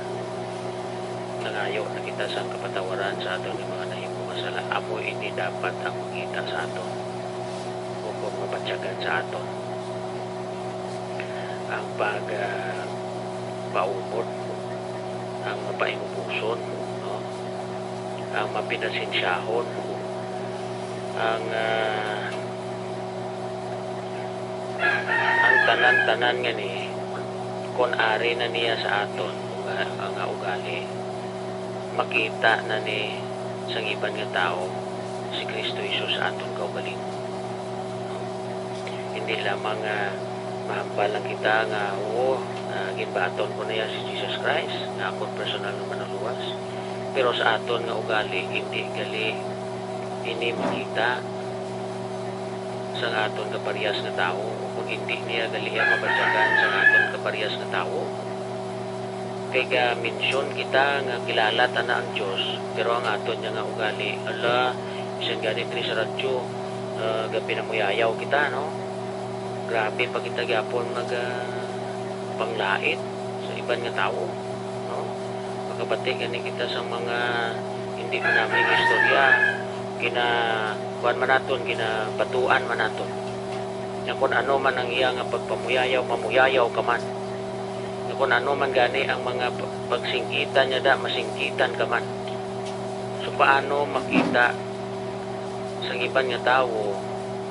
nangayo na kita sang kapatawaran sa aton nga mga nahimo nga sala, amo ini dapat ang makita sa aton, o kung mabatyagan sa aton. Ang pag, ah, paumot, ang mapainubuson, no? Ang mapinasensyahon, ang, ah, ang tanan-tanan nga ni, kun ari na niya sa aton, uga-, nga ugali, makita na ni sang iban nga tawo si Kristo Jesus sa aton kaugalingon. Hindi lamang nga mahambal lang kita nga, "Oo, ah, ginbaton ko na ya si Jesus Christ nga akon personal nga Manluluwas." Pero sa aton nga ugali, hindi gali ini makita sang aton kaparehas nga tawo, o kung hindi niya gali iya mabatyagan sang aton kaparehas nga tawo. Kay ga-mention kita nga kilala ta na ang Dios, pero ang aton niya nga ugali, ala, bisan gani diri sa radyo, ah, gapinamuyayaw kita, no? Grabe pa kita gyapon mag, ah, panglait sa iban nga tawo, no? Makabati gani kita sa mga hindi manami nga istorya, gina-, kuwan man naton, ginabatuan man naton. Nga kun ano man ang iya nga pagpamuyayaw, mamuyayaw ka man. Nga kun ano man gani ang mga p-, pagsinggitan niya da, masinggitan ka man. So, paano makita sang iban nga tawo,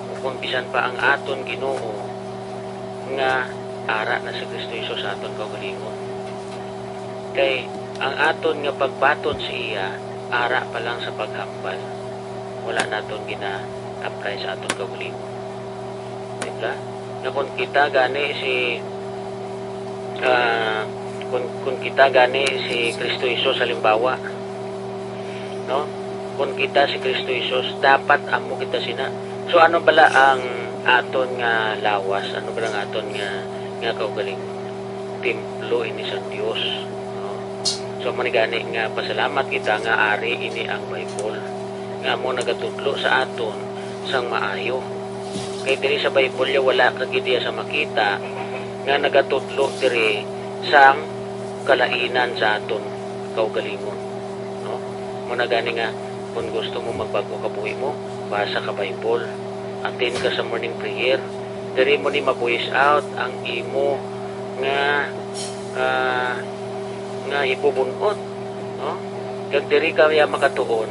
o kung bisan pa ang aton Ginoo, nga ara na si Kristo Jesus sa aton kaugalingon? Kay ang aton nga pagbaton sa iya, ara pa lang sa paghambal, wala naton gina-apply sa aton kaugalingon. Di ba? Nga kung kita gani si, ah, kung, kung kita gani si Kristo Jesus, halimbawa, no? Kung kita si Kristo Jesus, dapat amo kita sina. So, ano bala ang aton nga lawas? Ano bala ang aton nga, nga kaugalingon? Templo ini sang Dios, no? So, amo ni gani nga pasalamat kita nga ari ini ang Bible, nga amo nagatudlo sa aton sang maayo. Kay diri sa Bible, ya, wala ka gid iya sa makita nga nagatudlo diri sang kalainan sa aton kaugalingon, no? Amo na gani nga, kung gusto mo magbag-o kabuhi mo, basa ka Bible, attend ka sa morning prayer. Diri mo ni ma-voice out ang imo nga, ah, nga ipubun-ot, no? Kag diri ka ya makatuon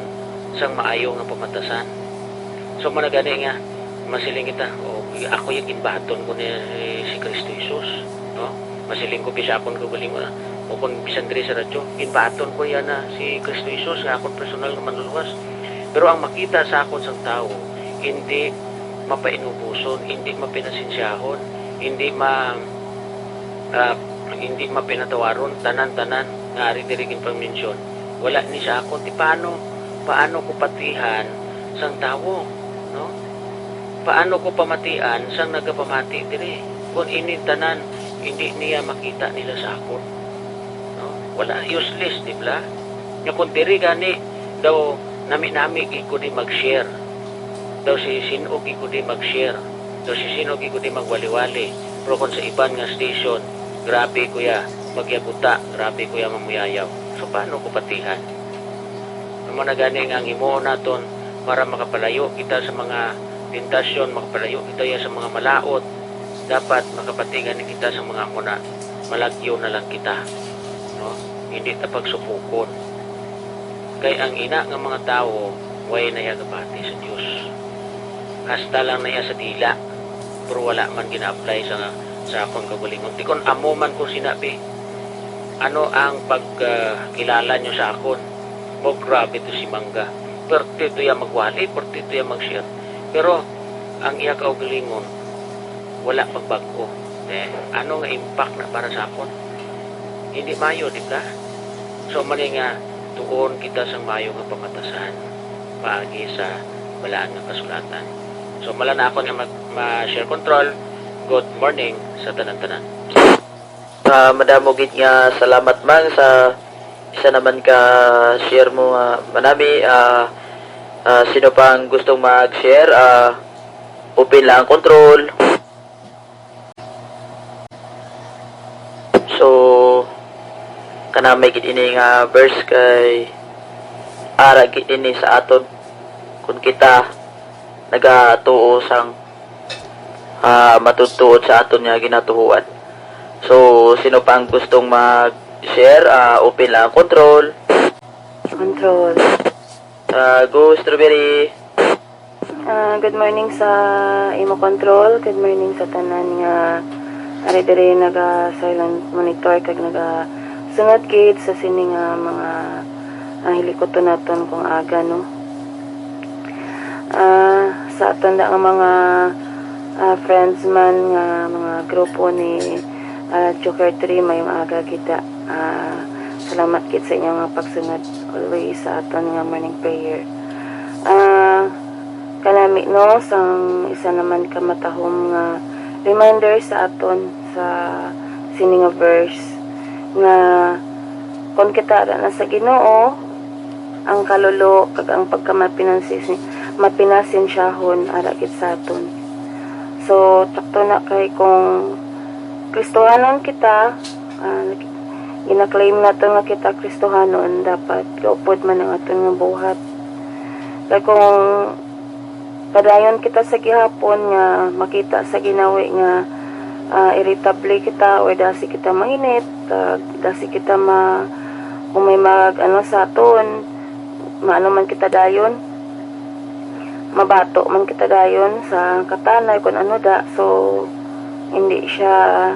sang maayo nga pamatasan. So, amo na gani nga, masiling kita, "O, ako ya, ginbaton ko ni si Kristo Jesus," no? Masiling ko, "Bisa akon kaugalingon, o kung bisan diri sa radyo, ginbaton ko ya na si Kristo Jesus nga akon personal nga Manluluwas." Pero ang makita sa akon sang tawo, hindi mapainuboson, hindi mapinasensyahon, hindi ma-, ah, hindi mapinatawaron, tanan-tanan nga ari diri ginpamensyon, wala ni sa akon. Ti paano, paano ko patihan sang tawo, no? Paano ko pamatian sang nagapamati diri, kun ini tanan hindi niya makita nila sa akon, no? Wala, useless, di ba? Nga kun diri gani daw, nami-nami gid ko di mag-share. Daw si sin-o gid ko di mag-share. Daw si sin-o gid ko di magwali-wali. Pero kung sa iban nga station, grabe ko ya magyaguta, grabe ko ya mamuyayaw. So, paano ko patihan? Amo na gani nga ang himuon naton para makapalayo kita sa mga tentasyon, makapalayo kita ya sa mga malaut, dapat makabati gani kita sa mga amo na, malagyo na lang kita, no? Hindi ta pagsupokon. Kay ang ina nga mga tawo, way na iya gabati sa Dios. Hasta lang na iya sa dila, pero wala man gina-apply sa, sa akon kaugalingon. Ti kon amo man ko sinabi, "Ano ang pag, ah, kilala nyo sa akon?" Mo, grabe to si Mangga. Perti to iya magwali, perti to iya mag-share. Pero ang iya kaugalingon, wala pagbag-o. Eh, ano nga impact na para sa akon? Hindi mayo, di ba? So, mani nga, tugon kita sa mayo nga pamatasan paagi sa balaan nga kasulatan. So, mala na akon nga mag-, ma-share control. Good morning sa tanan-tanan. Ah, madamo gid nga salamat, Mang, sa isa naman ka share mo, ah, manami. Ah, ah, sino pa ang gustong mag-share? Ah, open lang ang control. So, kanami gid ini nga verse kay ara gid ini sa aton kung kita nagatuo sang, ah, matutuod sa aton nga ginatuhuan. So, sino pa ang gustong mag-share? Ah, open lang ang control. Control. Ah, go, Strawberry. Ah, good morning sa imo, Control. Good morning sa tanan nga ari diri naga silent monitor kag naga sunod gid sa sini nga mga, ah, hilikuton naton kung aga, no? Ah, sa aton da nga mga, ah, friends man nga mga grupo ni, ah, Joker Three, mayong aga kita. Ah, salamat gid sa inyo nga pagsunod always sa aton nga morning prayer. Ah, kanami, no, sang isa naman ka matahom nga reminder sa aton sa sini nga verse nga kon kita ara na sa Ginoo, ang kaluluo kag ang pagkamapinansis-, mapinasensyahon ara gid sa aton. So, takto na kay kung Kristohanon kita, ah, gina-claim naton nga kita Kristohanon, dapat gaupod man ang aton nga buhat. Kay kung padayon kita sa gihapon nga makita sa ginawi nga, ah, irritable kita or dasi kita mainit, kag dasi kita ma-, kung may mag-, ano sa aton, maano man kita dayon, mabato man kita dayon sa katanay kun ano da. So, hindi siya,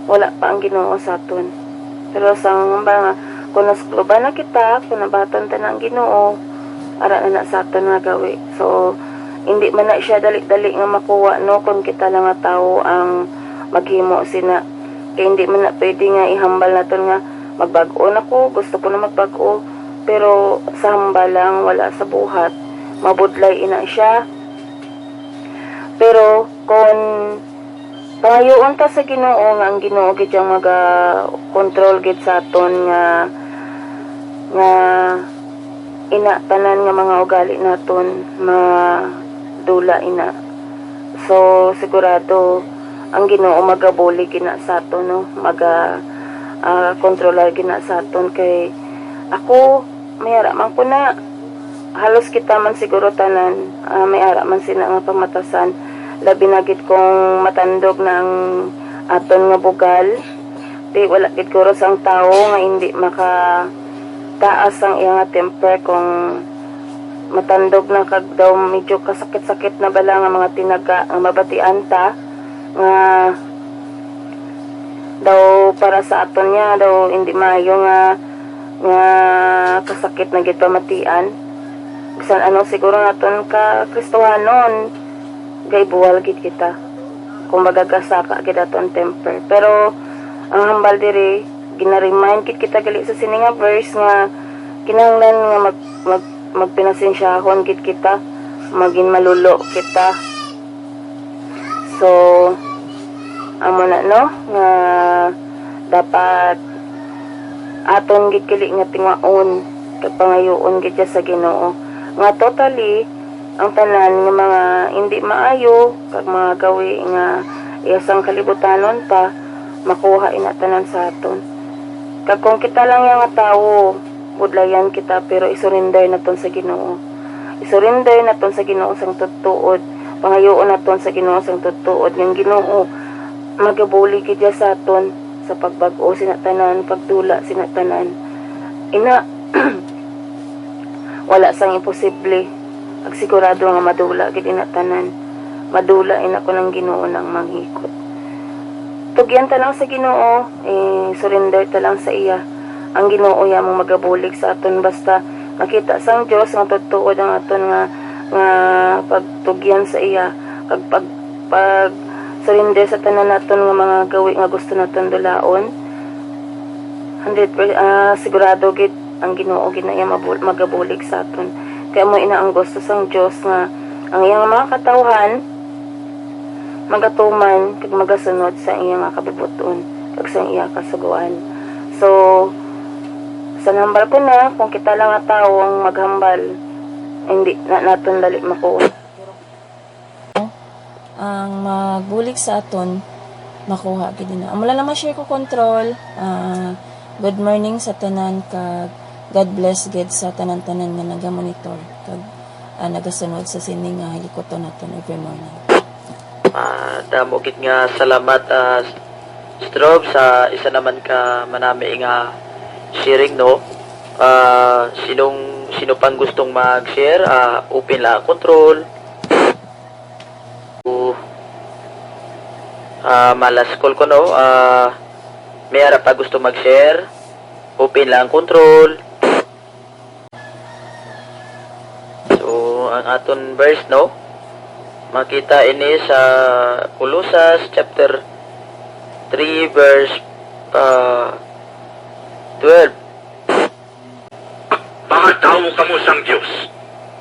wala pa ang Ginoo sa aton. Pero sang hambal nga, kung nasukloban na kita, kung nabaton ta na ang Ginoo, ara na na sa aton nga gawi. So, hindi man na siya dali-dali nga makuha, no, kung kita lang nga tawo ang maghimo sina. Kay hindi man na pwede nga ihambal naton nga magbag-o na ko, gusto ko na magbag-o. Pero sa hambal lang, wala sa buhat. Mabudlay ina siya. Pero kung pangayoon ta sa Ginoo, nga ang Ginoo gid ang maga-control gid sa aton nga, nga ina, tanan nga mga ugali naton madula ina. So, sigurado ang Ginoo magabulig ina sa aton, no? Maga, ah, kontrolar gid na sa aton kay ako, may ara man ko na. Halos kita man siguro tanan, ah, may ara man sina nga pamatasan. Labi na gid kung matandog na ang aton nga bugal. Di, wala gid kuros ang tawo nga hindi makataas ang iya nga temper kung matandog na kag daw medyo kasakit-sakit na bala nga mga tinaga nga mabatian ta nga daw para sa aton niya daw hindi maayo nga, nga kasakit na gid pamatian. Bisan ano siguro naton ka Kristohanon, gaibuwal gid kita. Kumbaga, gasaka gid aton temper. Pero ang hambal diri, gina-remind gid kita gali sa sini nga verse nga kinahanglan nga mag, mag, magpinasensyahon gid kita, magin malulo kita. So, amo na, no, nga dapat aton gid gali nga tinguhaon kag pangayoon gid siya sa Ginoo nga totally ang tanan nga mga hindi maayo kag mga gawi nga iya sang kalibutanon pa, makuha ina tanan sa aton. Kag kung kita lang ya nga tawo, budlayan kita, pero isurrender naton sa Ginoo. Isurrender naton sa Ginoo sang tutuod. Pangayoon naton sa Ginoo sang tutuod, nga ang Ginoo magabulig gid siya sa aton sa pagbag-o sina tanan, pagdula sina tanan. Ina, wala sang imposible. Ag sigurado nga madula gid ina tanan. Madula ina ko ng Ginoo nang manghikot. Tugyan ta lang sa Ginoo, eh, surrender ta lang sa iya. Ang Ginoo ya mong magabulig sa aton basta Makita sang Dios nga tuod ang aton nga, nga pagtugyan sa iya, kag pag, pag surrender sa tanan naton nga mga gawi nga gusto naton dulaon. Hundred per, ah, sigurado gid ang Ginoo gid na iya mabul-, magabulig sa aton. Kay amo ina ang gusto sang Dios, nga ang iyang mga katawhan magatuman kag magasunod sa iya nga kabubot-on kag sa iya kasugoan. So, sa hambal ko na, kung kita lang nga tawo ang maghambal, hindi na naton dali makuha. Ang magbulig sa aton, makuha gid na. Amo lang naman share ko, Control. Ah, good morning sa tanan, kag God bless gid sa tanan-tanan nga nagamonitor kag, ah, nagasunod sa sini nga hilikuton naton every morning. Ah, damo gid nga salamat, ah, Strobe, sa isa naman ka manami nga sharing, no? Ah, sinong, sino pang gustong mag-share? Ah, open lang, Control. Ah, malas call ko, no? Ah, may ara pa gusto mag-share? Open lang, Control. So, ang aton verse, no? Makita ini sa Colosas chapter three, verse, ah, twelve. Mga tawo kamo sang Dios,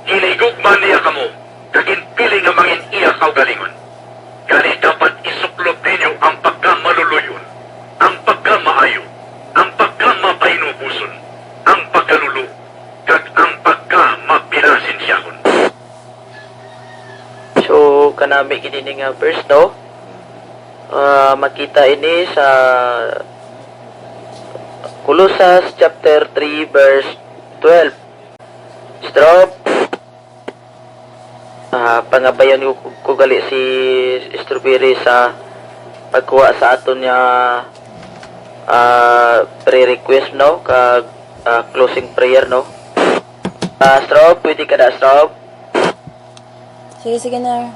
ginhigugma niya kamo, kag ginpili nga mangin iya kaugalingon. Gani dapat isuklod ninyo ang pagkamaluluy-on, ang pagkamaayo, ang pagkamapainuboson, ang pagkalulo, kag ang pagkamapinasensyahon. So, kanami gid ini nga verse, no? Ah, makita ini sa Colosas chapter three, verse twelve. Strobe. Ah, pangabayan ko, ko gali si Strawberry sa pagkuha sa aton nga, ah, prayer request, no? Kag, ah, closing prayer, no? Ah, Strobe, pwede ka na, Strobe? Sige, sige na.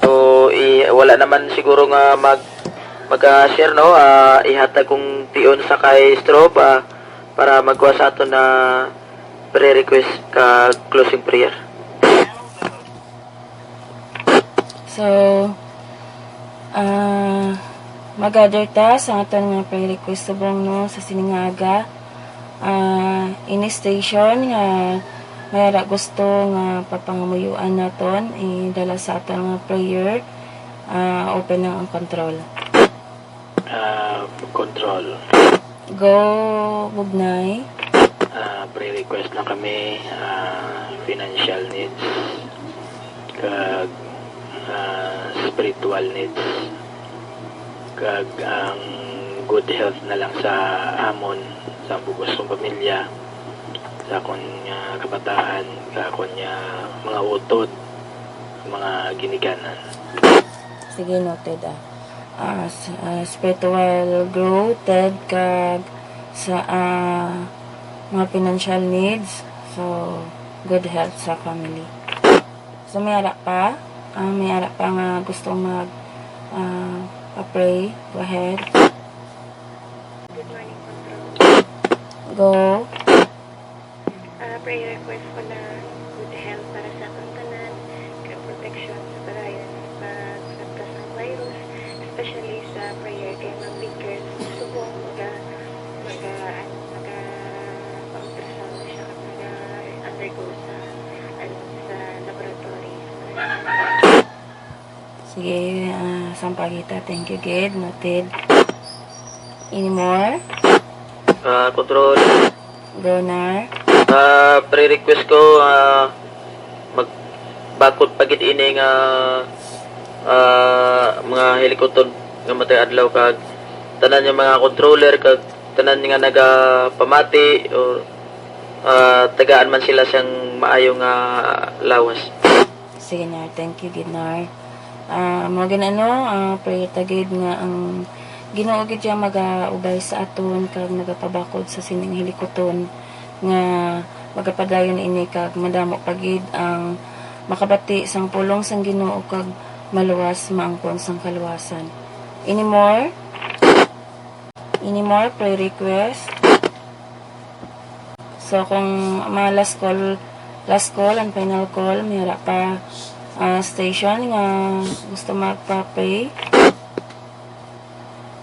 So, i-, wala naman siguro nga mag-, mag-, ah, share, no? Ah, ihatag kong tion sa kay Strobe, ah, para magkuha sa aton na prayer request kag closing prayer. So, ah, mag-gather ta sa aton nga prayer request subong, no, sa sining nga aga. Ah, ini station nga may ara gusto nga papangamuyuan naton, idala sa aton nga prayer. Ah, open lang ang Control. Ah, Control. Go, Bugnay. Ah, prayer request lang kami, ah, financial needs, kag, ah, spiritual needs, kag ang good health na lang sa amon, sa bug-os kong pamilya, sa akon nga kabataan, sa akon nga mga utod, mga ginikanan. Sige, noted, ah. Ah, s-, ah, spiritual growth, kag sa, ah, mga financial needs. So, good health sa family. So, may ara pa? Ah, may ara pa nga gusto mag, ah, pa-pray? Go ahead. Good morning, Control. Go. Ah, prayer request ko na good health para sa akong tanan, kag protection sa padayon sa pagsabta sang virus, especially sa prayer kay Ma'am Vickers. Subong maga-, maga-, ano, maga-, pa-ultrasound na siya, maga-undergo sa, ano, sa laboratory. Sige, ah, sampagita. Thank you, gid. Noted. Any more? Ah, Control. Go, Nar. Ah, prayer request ko, ah, magbakod pa gid ini nga, ah, mga hilikuton nga matag adlaw, kag tanan nga mga controller, kag tanan nga nagapamati, o, ah, tagaan man sila sang maayo nga lawas. Sige, Nar. Thank you, gid, Nar. Ah, mao gid, ano, ah, prayer ta gid nga ang Ginoo gid siya magaubay sa aton kag magapabakod sa sining hilikuton, nga magapadayon ini kag madamo pa gid ang makabati sang pulong sang Ginoo kag maluwas maangkon sang kaluwasan. Any more? Any more prayer request? So, kung mga last call, last call and final call, may ara pa, ah, station nga gusto magpa-pray.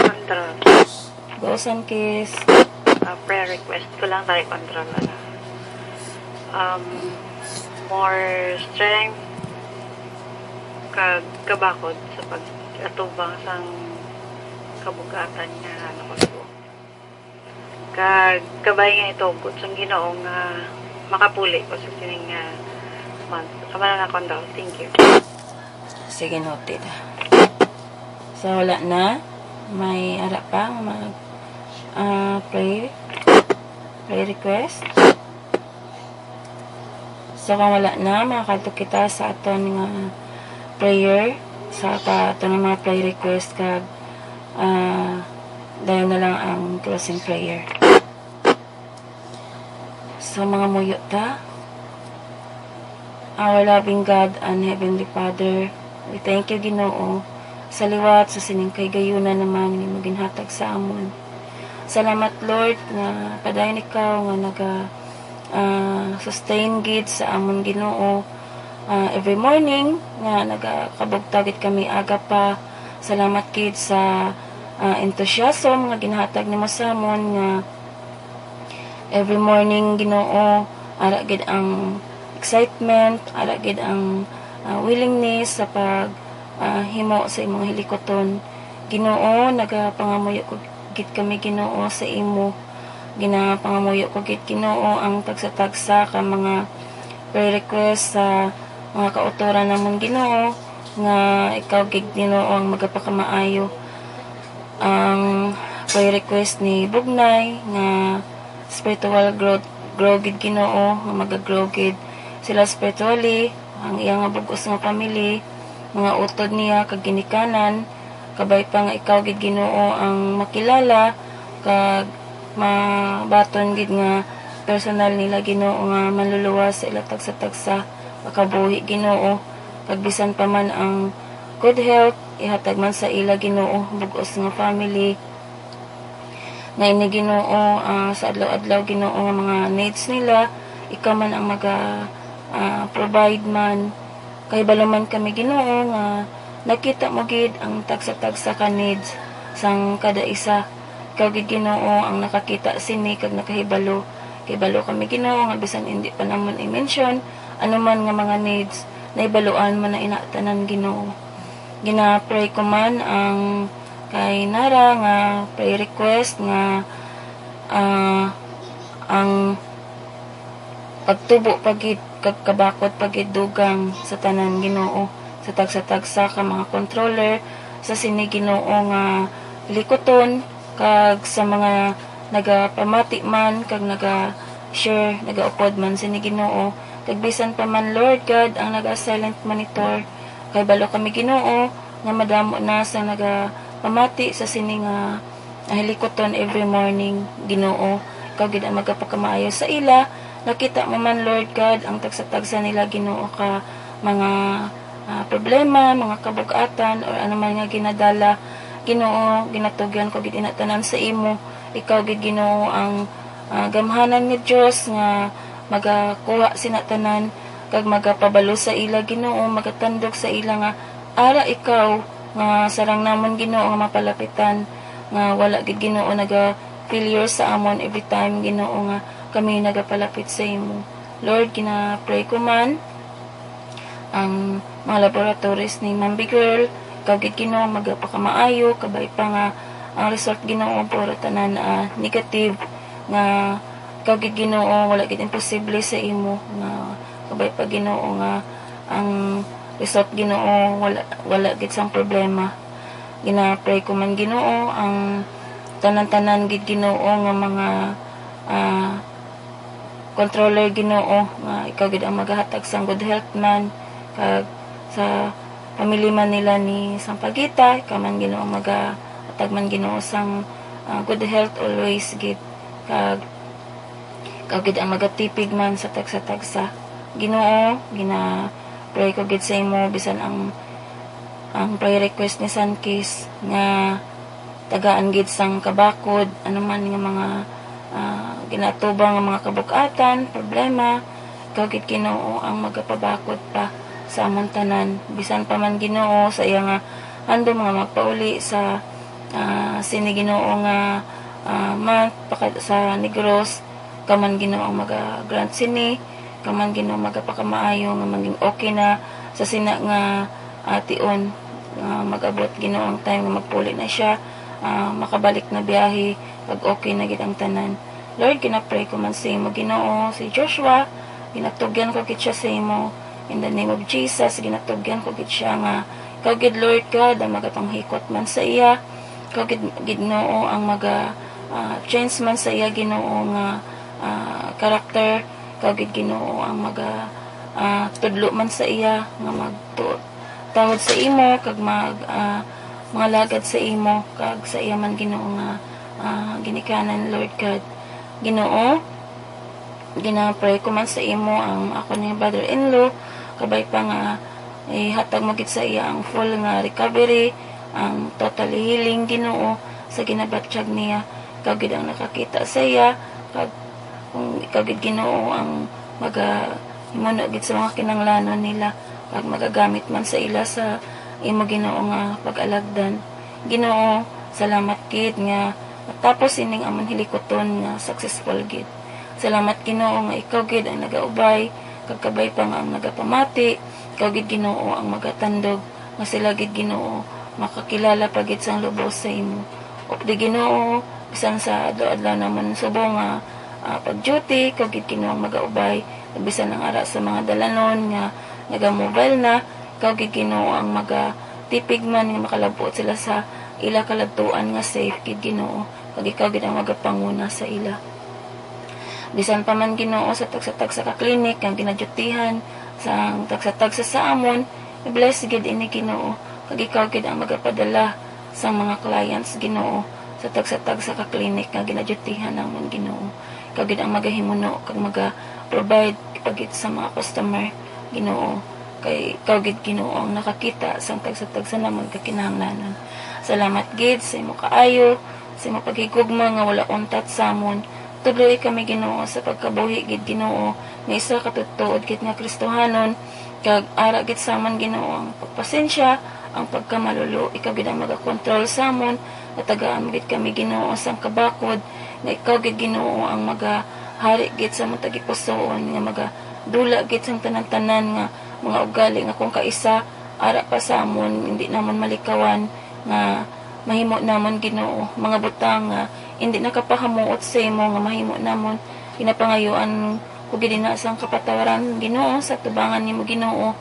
Control. Go, Sankis. Uh, prayer request ko lang tayo, control, ano. Um, more strength, kag kabakod sa pag-atubang sang kabugatan nga ano ko. Kag kabay nga itugot sang Ginoo nga makapuli ko sa sining nga month. Amo na, control. Thank you. Sige, noted. So, wala na. May ara pa nga mag, ah, pray, pray request. So, kung wala na, makakadto kita sa aton nga prayer, sa pa aton nga mga prayer request, kag, ah, dayon na lang ang closing prayer. So, mangamuyo ta. Our loving God and Heavenly Father, we thank you, Ginoo, sa liwat sa sining kahigayunan naman nga imo ginhatag sa amon. Salamat, Lord, nga padayon ikaw nga naga, ah, sustain gid sa amon, Ginoo. Ah, every morning nga nagakabugtaw gid kami aga pa. Salamat gid sa, ah, enthusiasm nga ginhatag nimo sa amon nga every morning, Ginoo, ara gid ang excitement, ara gid ang, ah, willingness sa pag, ah, himo sa imong hilikuton. Ginoo, nagapangamuyo ko gid kami, Ginoo, sa imo. Ginapangamuyo ko gid, Ginoo, ang tagsa-tagsa ka mga prayer request sa mga kautoran namon, Ginoo, nga ikaw gid, Ginoo, ang magapakamaayo. Ang prayer request ni Bugnay nga spiritual growth, grow gid, Ginoo, nga magagrow gid sila spiritually, ang iya nga bug-os nga family, mga utod niya kag ginikanan, kabay pa nga ikaw gid, Ginoo, ang makilala kag mabaton gid nga personal nila, Ginoo, nga manluluwas sa ila tagsa-tagsa pagkabuhi, Ginoo, kag bisan pa man ang good health ihatag man sa ila, Ginoo, bug-os nga family. Nga ini, Ginoo, ah, sa adlaw-adlaw, Ginoo, nga mga needs nila, ikaw man ang maga, ah, provide man. Kahibalo man kami, Ginoo, nga nakita mo gid ang tagsa-tagsa ka needs sang kada isa. Ikaw gid, Ginoo, ang nakakita sini kag nakahibalo. Kahibalo kami, Ginoo, nga bisan indi pa namon i-mention ano man nga mga needs, nahibaluan mo na ina tanan, Ginoo. Gina-pray ko man ang kay Nara nga prayer request nga, ah, ang pagtubo pa gid kag kabakod pa gid dugang sa tanan, Ginoo, sa tagsa-tagsa ka mga controller sa sini, Ginoo, nga likuton, kag sa mga nagapamati man kag naga-share, nagaupod man sini, Ginoo, kag bisan pa man, Lord God, ang naga-silent monitor. Kay balo kami, Ginoo, nga madamo na sa nagapamati sa sini nga, ah, hilikuton every morning, Ginoo. Ikaw gid ang magapakamaayo sa ila. Nakita mo man, Lord God, ang tagsa-tagsa nila, Ginoo, ka mga, ah, problema, mga kabug-atan, or ano man nga ginadala, Ginoo, ginatugyan ko gid ina tanan sa imo. Ikaw gid, Ginoo, ang, ah, gamhanan nga Dios nga magakuha sina tanan kag magapabalo sa ila, Ginoo, magatandog sa ila nga ara ikaw nga sarang namon, Ginoo, nga mapalapitan, nga wala gid, Ginoo, naga-failure sa amon every time, Ginoo, nga kami nagapalapit sa imo. Lord, gina-pray ko man ang mga laboratories ni Ma'am Bigirl, ikaw gid, Ginoo, magapakamaayo, kabay pa nga ang result, Ginoo, puro tanan, ah, negative, nga ikaw gid, Ginoo, wala gid imposible sa imo, nga kabay pa, Ginoo, nga ang result, Ginoo, wala, wala gid sang problema. Gina-pray ko man, Ginoo, ang tanan-tanan gid, Ginoo, nga mga, ah, controller, Ginoo, nga ikaw gid ang magahatag sang good health man, kag sa family man nila ni Sampaguita, ikaw man, Ginoo, ang magahatag man, Ginoo, sang, ah, good health always gid, kag ikaw gid ang magatipig man sa tagsa-tagsa. Ginoo, gina-pray ko gid sa imo, bisan ang, ang prayer request ni Sankis nga tagaan gid sang kabakod, ano man nga mga, ah, ginatubang nga mga kabug-atan, problema, ikaw gid, Ginoo, ang magapabakod pa sa amon tanan. Bisan pa man, Ginoo, sa iya nga handom nga magpauli sa, ah, sini, Ginoo, nga, ah, month paka-, sa Negros, ikaw man, Ginoo, ang maga-grant sini, ikaw man, Ginoo, magapakamaayo nga maging okay na sa sina nga, ah, tion, nga mag-abot, Ginoo, ang time nga magpauli na siya, ah, makabalik na biyahe, pag okay na gid ang tanan. Lord, ginapray ko man sa imo, Ginoo, si Joshua, ginatugyan ko gid siya sa imo. In the name of Jesus, ginatugyan ko gid siya nga ikaw gid, Lord God, ang magapanghikot man sa iya. Ikaw gid, Ginoo, ang maga, ah, change man sa iya, Ginoo, nga, ah, character. Ikaw gid, Ginoo, ang maga, ah, tudlo man sa iya nga magtuo, tawod sa imo, kag mag, ah, mangalagad sa imo, kag sa iya man, Ginoo, nga, ah, ginikanan, Lord God. Ginoo, ginapray ko man sa imo ang ako ni brother-in-law, kabay pa nga ihatag mo gid sa iya ang full nga recovery, ang totally healing, Ginoo, sa ginabatyag niya. Ikaw gid ang nakakita sa iya, kag kung ikaw gid, Ginoo, ang magahimuno gid sa mga kinahanglanon nila, kag magagamit man sa ila sa imo, Ginoo, nga pag-alagdan. Ginoo, salamat gid nga natapos ining amon hilikuton nga successful gid. Salamat, Ginoo, nga ikaw gid ang nagaubay, kag kabay pa nga ang nagapamati. Ikaw gid, Ginoo, ang magatandog, nga sila gid, Ginoo, makakilala pa gid sang lubos sa imo. Updi, Ginoo, bisan sa adlaw-adlaw namon subo nga, ah, pag-duty, ikaw gid, Ginoo, ang magaubay, kag bisan ang ara sa mga dalanon nga naga-mobile na, ikaw gid, Ginoo, ang magatipig man nga makalabot sila sa ila kaladtuan nga safe gid, Ginoo, kag ikaw gid ang magapanguna sa ila. Bisan pa man, Ginoo, sa tagsa-tagsa ka clinic nga ginadyutihan sang tagsa-tagsa sa amon, i-bless gid ini, Ginoo, kag ikaw gid ang magapadala sang mga clients, Ginoo, sa tagsa-tagsa ka clinic nga ginadyutihan namon, Ginoo. Ikaw gid ang magahimuno kag maga-provide pa gid sa mga customer, Ginoo. Kay ikaw gid, Ginoo, ang nakakita sang tagsa-tagsa namon ka kinahanglanon. Salamat gid sa imo kaayo, sa imo paghigugma nga wala untat sa amon. Tudloi kami, Ginoo, sa pagkabuhi gid, Ginoo, nga isa ka tuod gid nga Kristohanon, kag ara gid sa amon, Ginoo, ang pagpasensya, ang pagkamalulo. Ikaw gid ang magakontrol sa amon, nga tagaan mo gid kami, Ginoo, sang kabakod, nga ikaw gid, Ginoo, ang magahari gid sa amon tagipusoon, nga magadula gid sang tanan-tanan nga mga ugali nga kung kaisa ara pa sa amon, hindi namon malikawan, nga mahimo namon, Ginoo, mga butang nga hindi nakapahamuot sa imo nga mahimo namon. Ginapangayuan ko gid ina sang kapatawaran, Ginoo, sa tubangan nimo, Ginoo.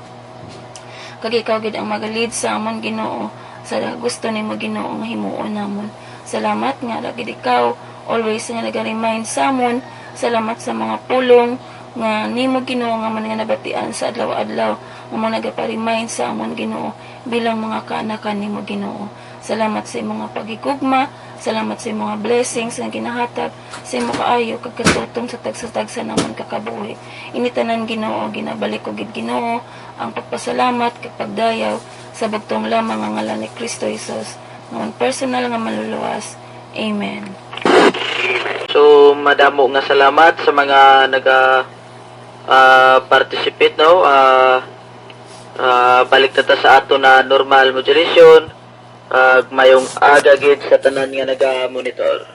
Kag ikaw gid ang magalid sa amon, Ginoo, sa gusto nimo, Ginoo, nga himuon namon. Salamat nga ara gid ikaw always nga naga-remind sa amon. Salamat sa mga pulong nga nimo, Ginoo, nga man nga nabatian sa adlaw-adlaw, nga man nagapa-remind sa amon, Ginoo, bilang mga kaanakan nimo, Ginoo. Salamat sa imo nga paghigugma, salamat sa imo nga blessings nga ginahatag sa imo kaayo kag katutom sa tagsa-tagsa namon ka kabuhi. Ini tanan, Ginoo, ginabalik ko gid, Ginoo, ang pagpasalamat kag pagdayaw sa bugtong lamang nga ngalan ni Kristo Jesus, nga amon personal nga Manluluwas. Amen. So, madamo nga salamat sa mga naga, ah, participate, no? Ah, ah, balik na ta sa ato na normal modulation. Ag mayong aga gid sa tanan nga naga-monitor.